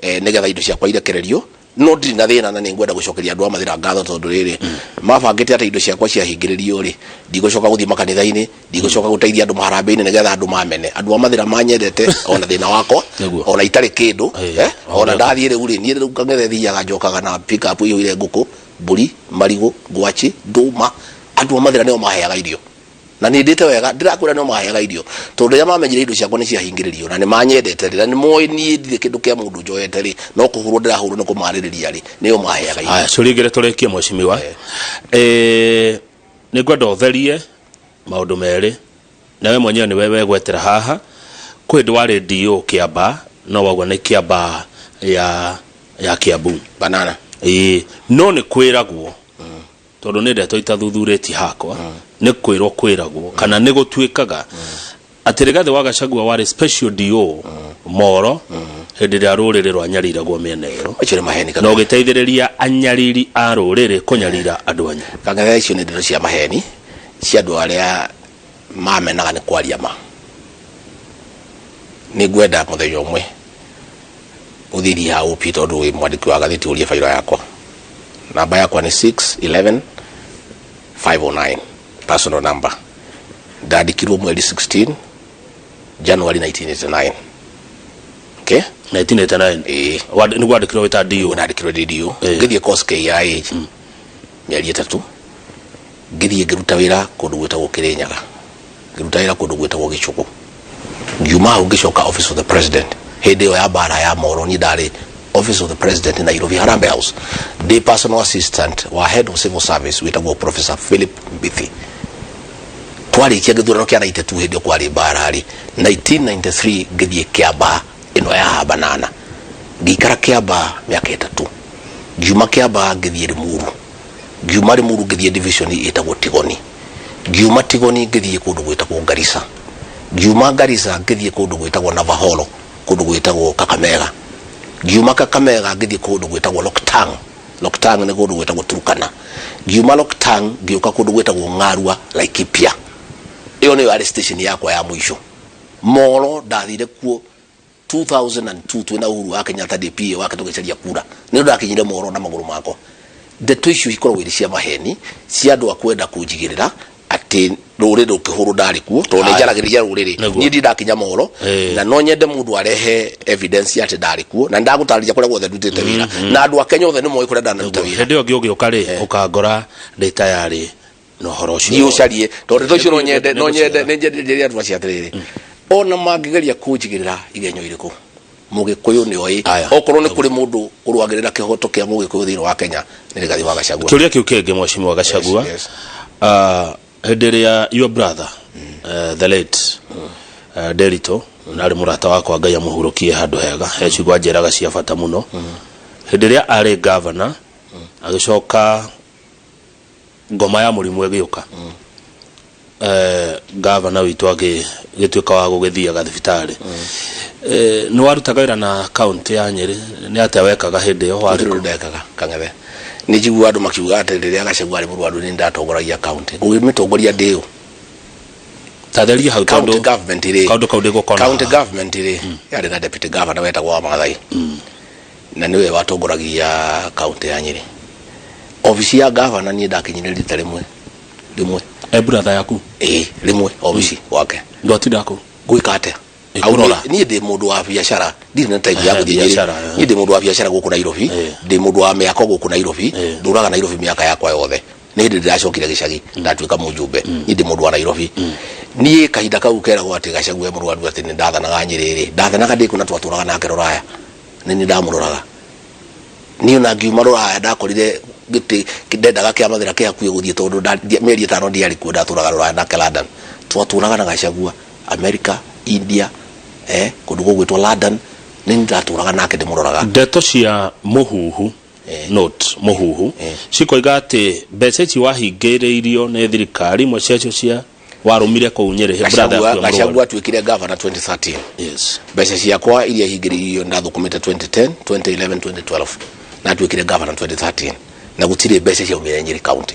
nĩgetha indo ciakwa irekererio, no ndirĩ na thĩna, na nĩ ngwenda gũcokeria andũ a Mathĩra ngatho, tondũ rĩrĩ, mabangĩte atĩ indo ciakwa ciahingĩrĩrio rĩ, ndigũcoka gũthiĩ makanitha-inĩ, ndigũcoka gũteithia andũ maharambĩ-inĩ nĩgetha andũ mamene. Andũ a Mathĩra manyendete ona thĩna wakwa. Ona itarĩ kĩndũ. Ona ndathiĩ rĩu rĩ, niĩ rĩu Kang'ethe thiaga njokaga na pick up iyũire ngũkũ, mbũri, marigũ, ngwaci, ndũma. Andũ a Mathĩra nĩo maheaga irio na nĩ ndĩte wega, ndĩrakwĩra nĩo maheaga irio, tondũ rĩrĩa mamenyire indo ciakwa nĩ ciahingĩrĩrio na nĩ manyendete rĩ, na nĩ moĩ niĩ ndirĩ kĩndũ kĩa mũndũ njoete rĩ, no kũhũrwo ndĩrahũrwo nĩ kũmarĩrĩria rĩ, nĩo maheaga irio. Haya, ciũria igĩrĩ tũrĩkie, mheshimiwa. Nĩ ngwenda ũtherie maũndũ merĩ nawe mwenyewe nĩwe wegwetera haha. Kwĩ hĩndĩ warĩ DO Kĩamba, no wauga nĩ Kĩamba ya Kiambu. Banana. Ĩĩ, no nĩ kwĩragwo, tondũ nĩ ndeto itathuthurĩtie hakwa, nĩ kwĩrwo kwĩragwo kana nĩ gũtuĩkaga atĩ Rigathĩ wa Gachagua warĩ special DO Moro hĩndĩ ĩrĩa rũrĩrĩ rwanyariragwo mĩena ĩyo. Acio nĩ maheni. Na ũgĩteithĩrĩria anyariri a rũrĩrĩ kũnyarira andũ anyu. Kang'ethe, icio nĩ ndeto cia maheni cia andũ arĩa mamenaga nĩ kwaria ma. Nĩ ngwenda mũthenya ũmwe ũthiĩ ha OP, tondũ wĩ mwandĩki wa gathĩti, ũrie bairo yakwa. Namba yakwa nĩ 611 509, personal number. Ndandĩkirwo mweri 16 January 1989, okay? 1989? Ĩĩ. Nĩguo wandĩkirwo wĩta DO? Ndandĩkirwo DO. Ngĩthiĩ course KIA mĩeri 3, ngĩthiĩ ngĩruta wĩra kũndũ gwĩtagwo Kĩrĩnyaga, ngĩruta wĩra kũndũ gwĩtagwo Gĩcũgũ. Ngiuma hau ngĩcoka Office of the President. Hĩndĩ ĩyo ya mbara ya Moro, niĩ ndarĩ Office of the President Nairobi, Harambee House, ndĩ personal assistant wa head of civil service wĩtagwo Professor Philip Mbithi. Twarĩkia gĩthurano kĩa 92, hĩndĩ ĩyo kwarĩ mbara rĩ, 1993 ngĩthiĩ Kĩambaa ĩno ya Banana, ngĩikara Kĩambaa mĩaka 3. Ngiuma Kĩambaa ngĩthiĩ Limuru, ngiuma Limuru ngĩthiĩ division ĩtagwo Tigoni, ngiuma Tigoni ngĩthiĩ kũndũ gwĩtagwo Garissa, ngiuma Garissa ngĩthiĩ kũndũ gwĩtagwo Navaholo, kũndũ gwĩtagwo Kakamega, ngiuma Kakamega ngĩthiĩ kũndũ gwĩtagwo Loktang. Loktang nĩ kũndũ gwĩtagwo Turkana. Ngiuma Loktang ngĩũka kũndũ gwĩtagwo Ng'arua, Laikipia. Ĩyo nĩyo yarĩ station yakwa ya mũico. Moro ndathire kuo. 2002 twina Uhuru wa Kenyatta ndĩ PA wake tũgĩcaria kura nĩ ndakinyire mohoro na magũrũ makwa. Ndeto icio ikoragwo irĩ cia maheni cia andũ a kwenda kũnjigĩrĩra atĩ rũrĩrĩ rũkĩhũrwo ndarĩ kuo, tondũ nĩ njaragĩrĩria rũrĩrĩ. Niĩ ndirĩ ndakinya mohoro, na no nyende mũndũ arehe evidence ya atĩ ndarĩ kuo, na ndagũtarĩria kũrĩa guothe ndutĩte wĩra, na andũ a Kenya othe nĩ moĩ kũrĩa ndanaruta wĩra. Hĩndĩ ĩyo ũngĩ ũgĩũka rĩ, ũkangora ndĩ tayarĩ na ũhoro ũcio. Thiĩ ũcarie, tondũ ndeto icio no nyende no nyende nĩ nyende njĩre andũ acio atĩrĩrĩ, ona mangĩgeria kũnjigĩrĩra igenyo irĩkũ, Mũgĩkũyũ nĩ oĩ. Okorwo nĩ kũrĩ mũndũ ũrũagĩrĩra kĩhoto kĩa Mũgĩkũyũ thĩinĩ wa Kenya, nĩ Rigathĩ wa Gachagua. Kĩũria kĩu kĩngĩ, Mheshimiwa Gachagua, Yes. Hĩndĩ ĩrĩa your brother, the late Derito, na arĩ mũrata wakwa, Ngai amũhurũkie handũ hega, he ciugo anjĩraga cia bata mũno. Hĩndĩ ĩrĩa arĩ governor, agĩcoka ngoma ya mũrimũ ĩgĩũka, gavana witũ agĩtuĩka wa gũgĩthiaga thibitarĩ. Nĩ warutaga wĩra na kaunti ya Nyĩrĩ, nĩ atĩa wekaga hĩndĩ ĩyo warĩ Gũtirĩ kũ? Ũndũ ndekaga, Kang'ethe. Nĩ njiguaga andũ makiuga atĩ rĩrĩa Gachagua arĩ mũrwaru nĩ ndatongoragia kaunti. Ngũgĩmĩtongoria ndĩ ũ? Tatheria hau, County tondũ government rĩ, kaũndũ kau ndĩgũkona county haha. government rĩ, yarĩ na deputy governor wetagwo wa Maathai, na nĩwe watongoragia kaunti ya Nyĩrĩ. Obici ya governor niĩ ndakinyire rita rĩmwe rĩmwe. E brother yaku? Ĩĩ, rĩmwe obici gwake. Ndwatinda kũ? Gwĩka atĩa? Ĩ, Au kũrora. Niĩ ndĩ mũndũ wa biacara, ndirĩ na time ya gũthiĩ Nyĩrĩ. Biacara, eh. Niĩ ndĩ mũndũ wa biacara gũkũ Nairobi, ndĩ mũndũ wa mĩako gũkũ Nairobi, ndũraga Nairobi mĩaka yakwa yothe. Nĩ hĩndĩ ndĩracokire gĩcagi ndatuĩka mũjumbe. Niĩ ndĩ mũndũ wa Nairobi. Niĩ kahinda kau keragwo atĩ Gachagua e mũrwaru atĩ nĩ ndathanaga Nyĩrĩ rĩ, ndathanaga ndĩ kũ na twatũraga nake Rũraya? Nĩ niĩ ndamũroraga. Niĩ ona ngiuma Rũraya ndakorire gĩtĩ ndendaga kĩa Mathĩra kĩ hakuhĩ gũthiĩ, tondũ mĩeri 5 ndiarĩ kuo, ndatũraga Rũraya nake London. Twatũraga na Gachagua America, India, kũndũ gũgwĩtwo London, nĩ niĩ ndatũraga nake ndĩmũroraga. Ndeto cia mũhuhu, note mũhuhu, cikoiga atĩ mbeca ici wahingĩrĩirio nĩ thirikari, imwe ciacio cia warũmire kũu Nyĩrĩ brother Gachagua yaku ya mũrwaru. Gachagua atuĩkire governor 2013. Mbeca ciakwa iria hingĩrĩirio ndathũkũmĩte 2010, 2011, 2012, natuĩkire governor 2013, na gũtirĩ mbeca ciaumire Nyĩrĩ county.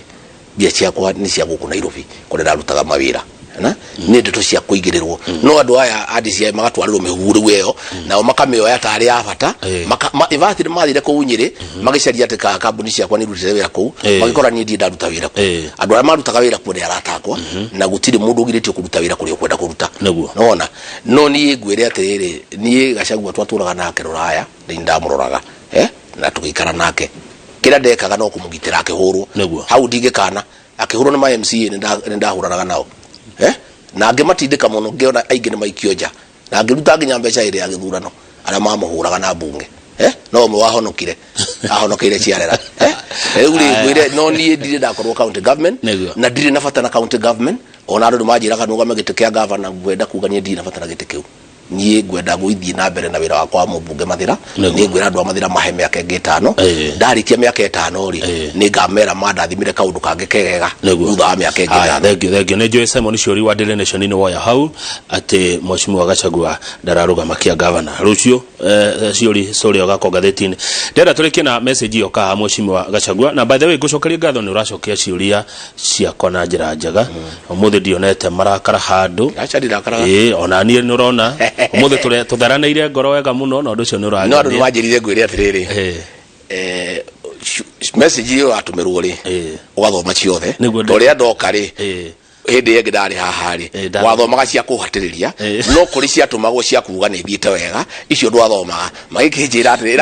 Mbia ciakwa nĩ cia gũkũ Nairobi kũrĩa ndarutaga mawĩra, na nĩ ndeto cia kũigĩrĩrwo. No andũ aya a DCI magatwarĩrwo mĩhuhu rĩu ĩyo, nao makamĩoya tarĩ ya bata. In fact, nĩ mathire kũu Nyĩrĩ magĩcaria atĩ kambuni ciakwa nĩ irutĩte wĩra kũu, magĩkora niĩ ndirĩ ndaruta wĩra kũu. Andũ arĩa marutaga wĩra kuo nĩ arata akwa, na gũtirĩ mũndũ ũgirĩtio kũruta wĩra kũrĩa ũkwenda kũruta. Nona no niĩ ngwĩre atĩrĩrĩ, niĩ Gachagua twatũraga nake Rũraya, nĩ ndamũroraga, na tũgĩikara nake. Kĩrĩa ndekaga no kũmũgitĩra akĩhũrwo. Hau ndingĩkana, akĩhũrwo nĩ ma MCA nĩ ndahũranaga nao, na ngĩmatindĩka mũno, ngĩona aingĩ nĩ maikio nja, na ngĩruta nginya mbeca hĩndĩ ya gĩthurano arĩa mamũhũraga na mbunge, no ũmwe wahonokire ahonokeire Ciarera, Rĩu rĩ, ngwĩre no niĩ ndirĩ ndakorwo county government, na ndirĩ na bata na county government. Ona andũ nĩ manjĩraga nũgame gĩtĩ kĩa governor, ngwenda kuga niĩ ndirĩ na bata na gĩtĩ kĩu. Niĩ ngwenda gũthiĩ na mbere na wĩra wakwa wa mũmbunge Mathĩra. Nĩ ngwĩra andũ a Mathĩra mahe mĩaka ĩngĩ 5. Ndarĩkia mĩaka 5 rĩ, nĩ ngamera mandathimire kaũndũ kangĩ kegega thutha wa mĩaka ĩngĩ 5. Thank you, thank you. Nĩ njũĩ Simon Ciori wa Daily Nation nĩ woya hau atĩ Mheshimiwa Gachagua ndararũgama kĩa governor rũciũ. Ciori story ũgako ngathĩti-inĩ. Ndĩrenda tũrĩkie na message ĩyo kaha, Mheshimiwa Gachagua. Na by the way, ngũcokeria ngatho nĩ ũracokia ciũria ciakwa na njĩra njega. Ũmũthĩ ndionete marakara handũ. Aca, ndirakaraga. Ĩĩ, ona niĩ nĩ ũrona ũmũthĩ tũtheranĩire ngoro wega mũno, na ũndũ ũcio nĩ No andũ nĩ ũrangenia. manjĩrire ngwĩre atĩrĩrĩ, message ĩyo yatũmĩrwo rĩ, ũgathoma ciothe. Torĩa ndoka rĩ, hĩndĩ ĩyo ĩngĩ ndarĩ haha rĩ, wathomaga cia kũhatĩrĩria, no kũrĩ ciatũmagwo cia kuga nĩ thiĩte wega, icio ndwathomaga. Magĩkĩnjĩra atĩrĩ,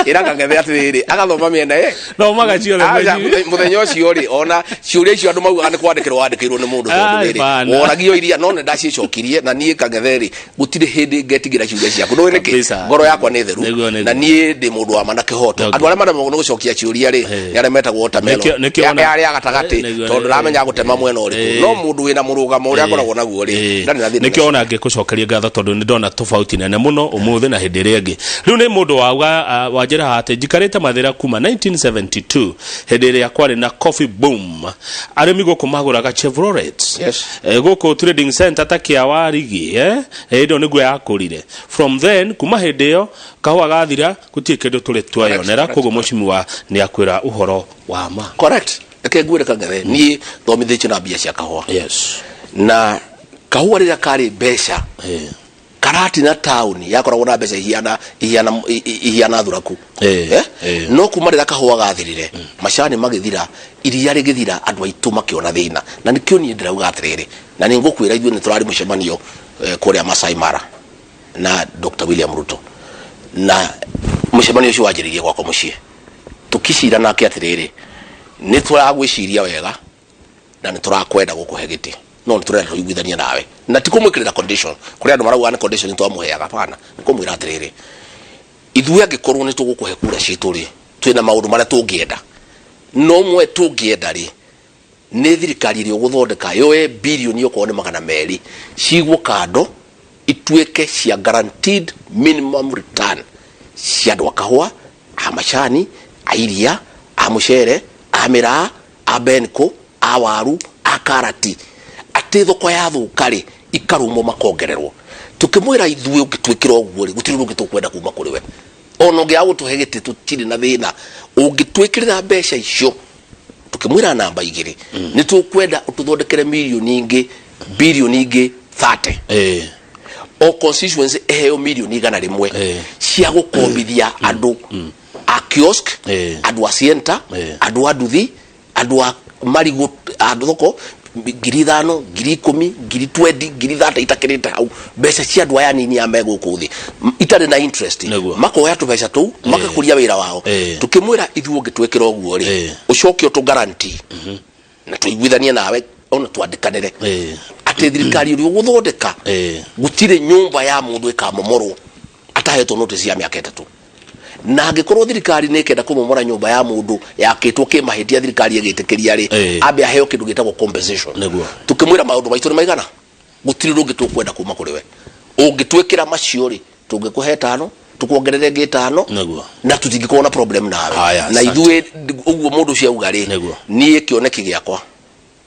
ĩra Kang'ethe atĩrĩrĩ, agathoma mĩena ĩ. Thomaga ciothe. Aca, Mweci. Mũthenya ũcio rĩ, ona ciũria icio andũ maugaga nĩ kwandĩkĩrwo wandĩkĩirwo nĩ mũndũ, tondũ Ai, rĩrĩ bana. woragio iria no nĩ ndacicokirie. Na niĩ Kang'ethe rĩ, gũtirĩ hĩndĩ ngetigĩra ciũria ciaku. Ndũĩ nĩkĩ? Ngoro yakwa nĩ theru, Nĩguo. na niĩ ndĩ mũndũ wa ma na kĩhoto. Andũ arĩa maremagwo nĩ gũcokia ciũria rĩ, nĩ arĩa metagwo watermelon. Nĩkĩo Ya arĩa gatagatĩ, tondũ ndũramenya gũtema mwena ũrĩkũ. No mũndũ wĩna mũrũgamo ũrĩa akoragwo naguo rĩ, ndarĩ na thĩna. Nĩkĩo ona ngĩkũcokeria ngatho, tondũ nĩ ndona tofauti nene mũno ũmũthĩ na hĩndĩ ĩrĩa ĩngĩ. Rĩu nĩ mũndũ wauga, wanjĩra haha atĩ njikarĩte Mathĩra kuma 1972, hĩndĩ ĩrĩa kwarĩ na coffee boom, arĩmi gũkũ magũraga Chevrolet. Gũkũ trading center ta kĩa Warigi, hĩndĩ ĩyo nĩguo yakũrire. From then, kuma hĩndĩ ĩyo kahũa gathira, gũtirĩ kĩndũ tũrĩ tweyonera. Koguo mheshimiwa nĩ akwĩra ũhoro wa ma. Correct. Reke ngwĩre Kang'ethe, niĩ thomithĩtio na mbia cia kahũa. Na kahũa rĩrĩa karĩ mbeca, Karatina taũni yakoragwo na mbeca ihiana ihiana ihiana thuraku. Eh, eh. No kuma rĩrĩa kahũa gathirire, macani magĩthira, iria rĩgĩthira, andũ aitũ makĩona thĩna. Na nĩkĩo niĩ ndĩrauga atĩrĩrĩ, na nĩ ngũkwĩra, ithuĩ nĩ tũrarĩ mũcemanio kũrĩa Masai Mara na Dr. William Ruto, na mũcemanio ũcio wanjĩrĩirie gwakwa mũciĩ, tũkĩcira nake atĩrĩrĩ, nĩ tũragwĩciria wega na nĩ tũrakwenda gũkũhe gĩtĩ, no nĩ tũrenda tũiguithanie nawe, na ti kũmwĩkĩrĩra condition kũrĩa andũ marauga nĩ condition twamũheaga. Hapana, nĩ kũmwĩra atĩrĩrĩ, ithuĩ angĩkorwo nĩ tũgũkũhe kura citũ rĩ, twĩna maũndũ marĩa tũngĩenda. No mwe tũngĩenda rĩ, nĩ thirikari ĩrĩa ũgũthondeka yoe birioni okorwo nĩ 200 cigwo kando, ituĩke cia guaranteed minimum return cia andũ a kahũa, a macani, a iria, a mũcere, a mĩraa, a benko, a waru, a karati, atĩ thoko yathũka rĩ, ikarũmwo makongererwo. Tũkĩmwĩra ithuĩ ũngĩtwĩkĩra ũguo rĩ, gũtirĩ ũndũ ũngĩ tũkwenda kuma kũrĩ we. Ona ũngĩaga gũtũhe gĩtĩ tũtirĩ na thĩna, ũngĩtwĩkĩrĩra mbeca icio. Tũkĩmwĩra namba igĩrĩ, nĩ tũkwenda ũtũthondekere mirioni ingĩ, birioni ingĩ 30, o constituency ĩheo mirioni 100 cia gũkombithia andũ a kiosk, andũ a cienta, andũ a nduthi, andũ a marigũ, a thoko, 5,000, 10,000, 20,000, 30,000, itakĩrĩte hau, mbeca cia andũ aya nini a me gũkũ thĩ, itarĩ na interest. Makoya tũbeca tũu magakũria wĩra wao. Tũkĩmwĩra ithuĩ ũngĩtwĩkĩra ũguo rĩ, ũcoke ũtũ guarantee na tũiguithanie nawe, ona twandĩkanĩre atĩ thirikari ĩrĩa ũgũthondeka, gũtirĩ nyũmba ya mũndũ ĩkamomorwo atahetwo notice ya mĩaka 3. Na angĩkorwo thirikari nĩ ĩkenda kũmomora nyũmba ya mũndũ yakĩtwo kĩmahĩtia, thirikari ĩgĩtĩkĩria rĩ, ambe aheo kĩndũ gĩtagwo compensation. Tũkĩmwĩra maũndũ maitũ nĩ maigana, gũtirĩ ũndũ ũngĩ tũkwenda kuma kũrĩ we. Ũngĩtwĩkĩra macio rĩ, tũngĩkũhe ĩtano, tũkuongerere ĩngĩ ĩtano, na tũtingĩkorwo na problem nawe. Haya, na asante. Ithuĩ ũguo mũndũ ũcio auga rĩ, niĩ kĩoneki gĩakwa,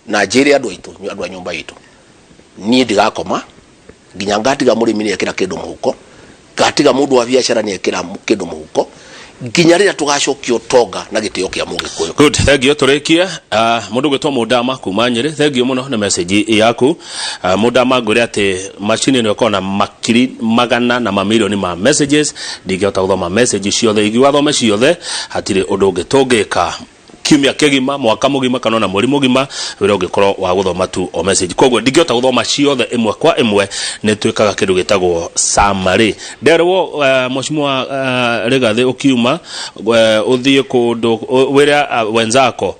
na njĩre andũ aitũ, andũ a nyũmba itũ, niĩ ndigakoma nginya ngatiga mũrĩmi nĩ ekĩra kĩndũ mũhuko, ngatiga mũndũ wa biacara nĩ ekĩra kĩndũ mũhuko, nginya rĩrĩa tũgacokia ũtonga na gĩtĩo kĩa Mũgĩkũyũ. Good, thank you. Tũrĩkie mũndũ gwĩtwo Mũndama kuma Nyĩrĩ, thank you mũno nĩ message yaku. Mũndama, ngwĩre atĩ macini ĩno ĩkoragwo na makiri magana na mamirioni ma messages, ndingĩhota gũthoma message ciothe. Ingiuga thome ciothe, hatirĩ ũndũ ũngĩ tũngĩka kiumia kĩgima, mwaka mũgima, kana ona mweri mũgima, wĩra ũngĩkorwo wa gũthoma tu o message. Koguo ndingĩhota gũthoma ciothe ĩmwe kwa ĩmwe, nĩ twĩkaga kĩndũ gĩtagwo summary. Nderwo mheshimiwa Rigathĩ, ũkiuma ũthiĩ kũndũ wĩre wenzako,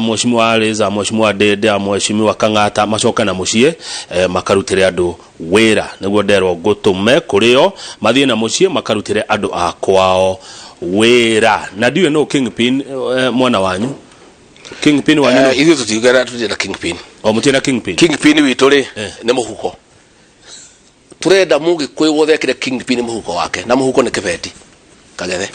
mheshimiwa Reza, mheshimiwa Ndende, mheshimiwa Kang'ata, macoke na mũciĩ makarutĩre andũ wĩra. Nĩguo nderwo ngũtũme kũrĩ o, mathiĩ na mũciĩ makarutĩre andũ a kwao wĩra. Na ndiũĩ nũ kingpin mwena wanyu, kingpin wanyu nũ? Ithuĩ tũtiugana, tũtirĩ na kingpin. O mũtirĩ na kingpin? Kingpin witũ rĩ, nĩ mũhuko. Tũrenda Mũgĩkũyũ wothe ekĩre kingpin mũhuko wake, na mũhuko nĩ kĩbeti kagethe.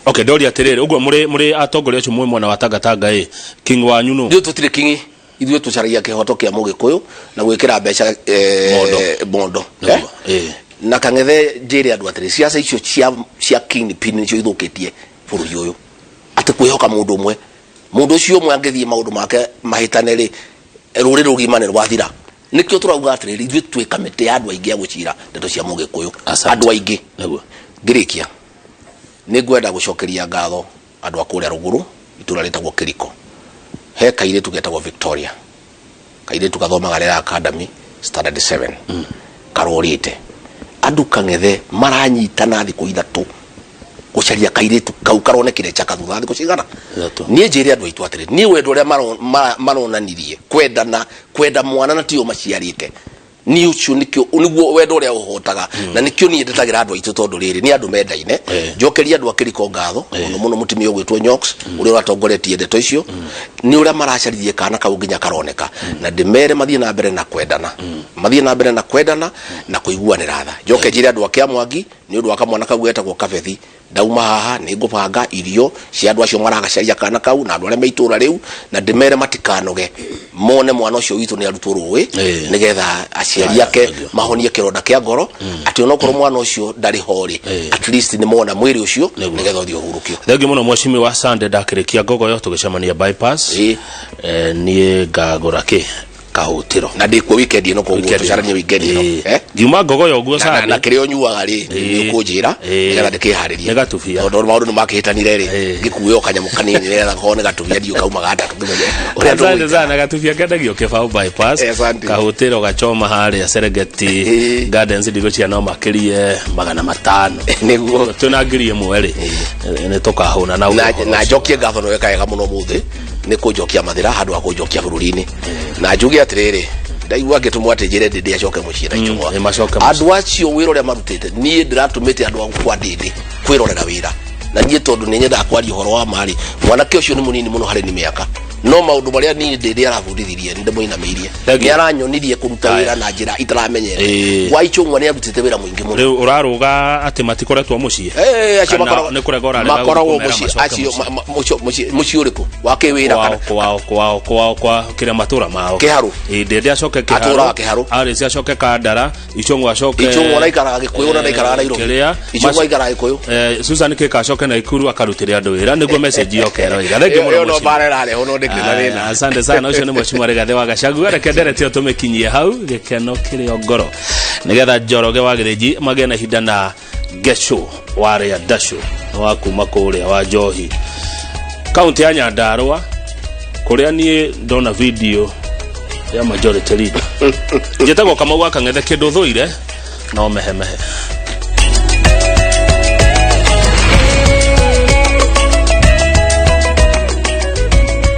Okay, ndoria atĩrĩrĩ, ũguo mũrĩ atongoria acio mwĩ mwena wa Tangatanga ĩ, king wanyu nũ? Ithuĩ tũtirĩ kingi, ithuĩ tũcaragia kĩhoto kĩa Mũgĩkũyũ na gwĩkĩra mbeca Mondo. Mondo. Nĩguo, Na kang'ethe, njĩre andũ atĩrĩ, ciaca icio cia kingpin nĩcio ithũkĩtie bũrũri ũyũ, atĩ kwĩhoka mũndũ ũmwe, mũndũ ũcio ũmwe angĩthiĩ maũndũ make mahĩtane rĩ, rũrĩrĩ rũgima nĩ rwathira. Nĩkĩo tũrauga atĩrĩrĩ, ithuĩ twĩ kamĩtĩ ya andũ aingĩ a gũcira ndeto cia Mũgĩkũyũ. Asante. Andũ aingĩ. Ngĩrĩkia, nĩ ngwenda gũcokeria ngatho andũ a kũrĩa rũgũrũ, itũra rĩtagwo Kĩriko. He kairĩtu getagwo Victoria, kairĩtu gathomaga Rera Academy standard 7, karorĩte. Andũ kang'ethe maranyitana thikũ 3 gũcaria kairĩtu kau, karonekire Chaka thutha wa thikũ cigana? 3. Niĩ njĩre andũ aitũ atĩrĩ, niĩ wendo ũrĩa maronanirie, kwendana, kwenda mwana na tio maciarĩte, niĩ ũcio nĩkĩo nĩguo wendo ũrĩa ũhotaga, na nĩkĩo niĩ ndetagĩra andũ aitũ, tondũ rĩrĩ nĩ andũ mendaine. Njokeria andũ a Kĩriko ngatho mũno mũno, mũtumia ũgwĩtwo Nyox ũrĩa ũratongoretie ndeto icio, nĩ ũrĩa maracaririe kana kau nginya karoneka, na ndĩmere mathiĩ na mbere na kwendana, mathiĩ na mbere na kwendana na kũiguanĩra tha. Njoke njĩre andũ a Kĩamwangi, nĩ ũndũ wa kamwana kau getagwo Kabethi, ndauma haha nĩ ngũbanga irio cia andũ acio maragacaria kana kau na andũ arĩa me itũra rĩu, na ndĩmere matikanoge, mone mwana ũcio witũ nĩ arutwo rũĩ, nĩgetha aciari ake Thank you. mahonie kĩronda kĩa ngoro, atĩ onokorwo mwana ũcio ndarĩ ho rĩ, at least nĩ mona mwĩrĩ ũcio, nĩgetha ũthiĩ ũhurũkio. Thengiũ mũno mheshimiwa Sande, ndakĩrĩkia ngogoyo tũgĩcemania bypass. Niĩ ngagũra kĩ? Kahũtĩro. Na ndĩkuo weekend ĩno, koguo tũcaranie weekend ĩno. Eh? Ngiuma Ngogoyo ũguo. Na Sunday. Na kĩrĩa ũnyuaga rĩ, nĩ ũkũnjĩra nĩgetha ndĩkĩharĩrie. Nĩ gatubia. Tondũ maũndũ nĩ makĩhĩtanire rĩ, ngĩkuue o kanyamũ kanini nĩgetha korwo nĩ gatubia ndiũ kauma gatatũ tũmenye ũrĩa Asante tũgwĩka. sana. Gatubia kendagio Kĩbaũ bypass. Eh, asante. Kahũtĩro gachoma harĩa Serengeti Gardens, ndigũcia no makĩrie 500. Nĩguo. Twĩna 1000 rĩ, nĩ tũkahũna na Na ũhoro na ũcio. njokie ngatho nĩ weka wega mũno mũthĩ nĩ kũnjokia mathĩra handũ ha kũnjokia bũrũri-inĩ. Na njuge atĩrĩrĩ, ndaigua ngĩtũmwo atĩ njĩre Ndĩndĩ acoke mũciĩ na Ichung'wa. Nĩ macoke mũciĩ. Andũ acio wĩra ũrĩa marutĩte, niĩ ndĩratũmĩte andũ a kwa Ndĩndĩ kwĩrorera wĩra, na niĩ tondũ nĩ nyendaga kwaria ũhoro wa marĩ mwanake ũcio nĩ mũnini mũno harĩ ni mĩaka, no maũndũ marĩa niĩ Ndĩndĩ arabundithirie nĩ ndĩmũinamĩirie. Thank you. Nĩ aranyonirie kũruta Aya. wĩra na njĩra itaramenyete. Gwa Ichung'wa nĩ arutĩte wĩra mũingĩ mũno. Rĩu ũrarũga atĩ matikoretwo mũciĩ? Eh, acio Kana makoragwo nĩ kũrega ũrarega makoragwo kũmera mũciĩ macoke acio mũciĩ? mũciĩ ũrĩkũ wa kĩwĩra Kwao. kana Kwao, kwao, kwao, kwa kĩrĩa matũra mao. Kĩharũ. Ĩ, Ndĩndĩ acoke. Atũraga Kĩharũ. Alice acoke Kandara, Ichung'wa acoke. Ichung'wa aikaraga Gĩkũyũ na ndaikaraga Nairobi. Kĩrĩa Ichung'wa aikaraga Gĩkũyũ. Susan Kĩka acoke Naikuru akarutĩre andũ wĩra, nĩguo message yoke ĩroiga. Thengiũ mũno, Ĩyo no mheshimiwa. mbara ĩrarehwo no ndĩkĩrĩ na Aya, thĩna. Asante sana. Ũcio nĩ mheshimiwa Rigathĩ wa Gachagua. Reke ndereti ĩyo tũmĩkinyie hau, gĩkeno kĩrĩ o ngoro, nĩgetha Njoroge wa Gĩthĩnji magĩe na ihinda na Gesho warĩa Ndacũ wa kuma kũrĩa wa Njohi, kaunti ya Nyandarua, kũrĩa niĩ ndona video ya majority leader. Njĩtagwo Kamau wa Kang'ethe, kĩndũ thũire no mehemehe.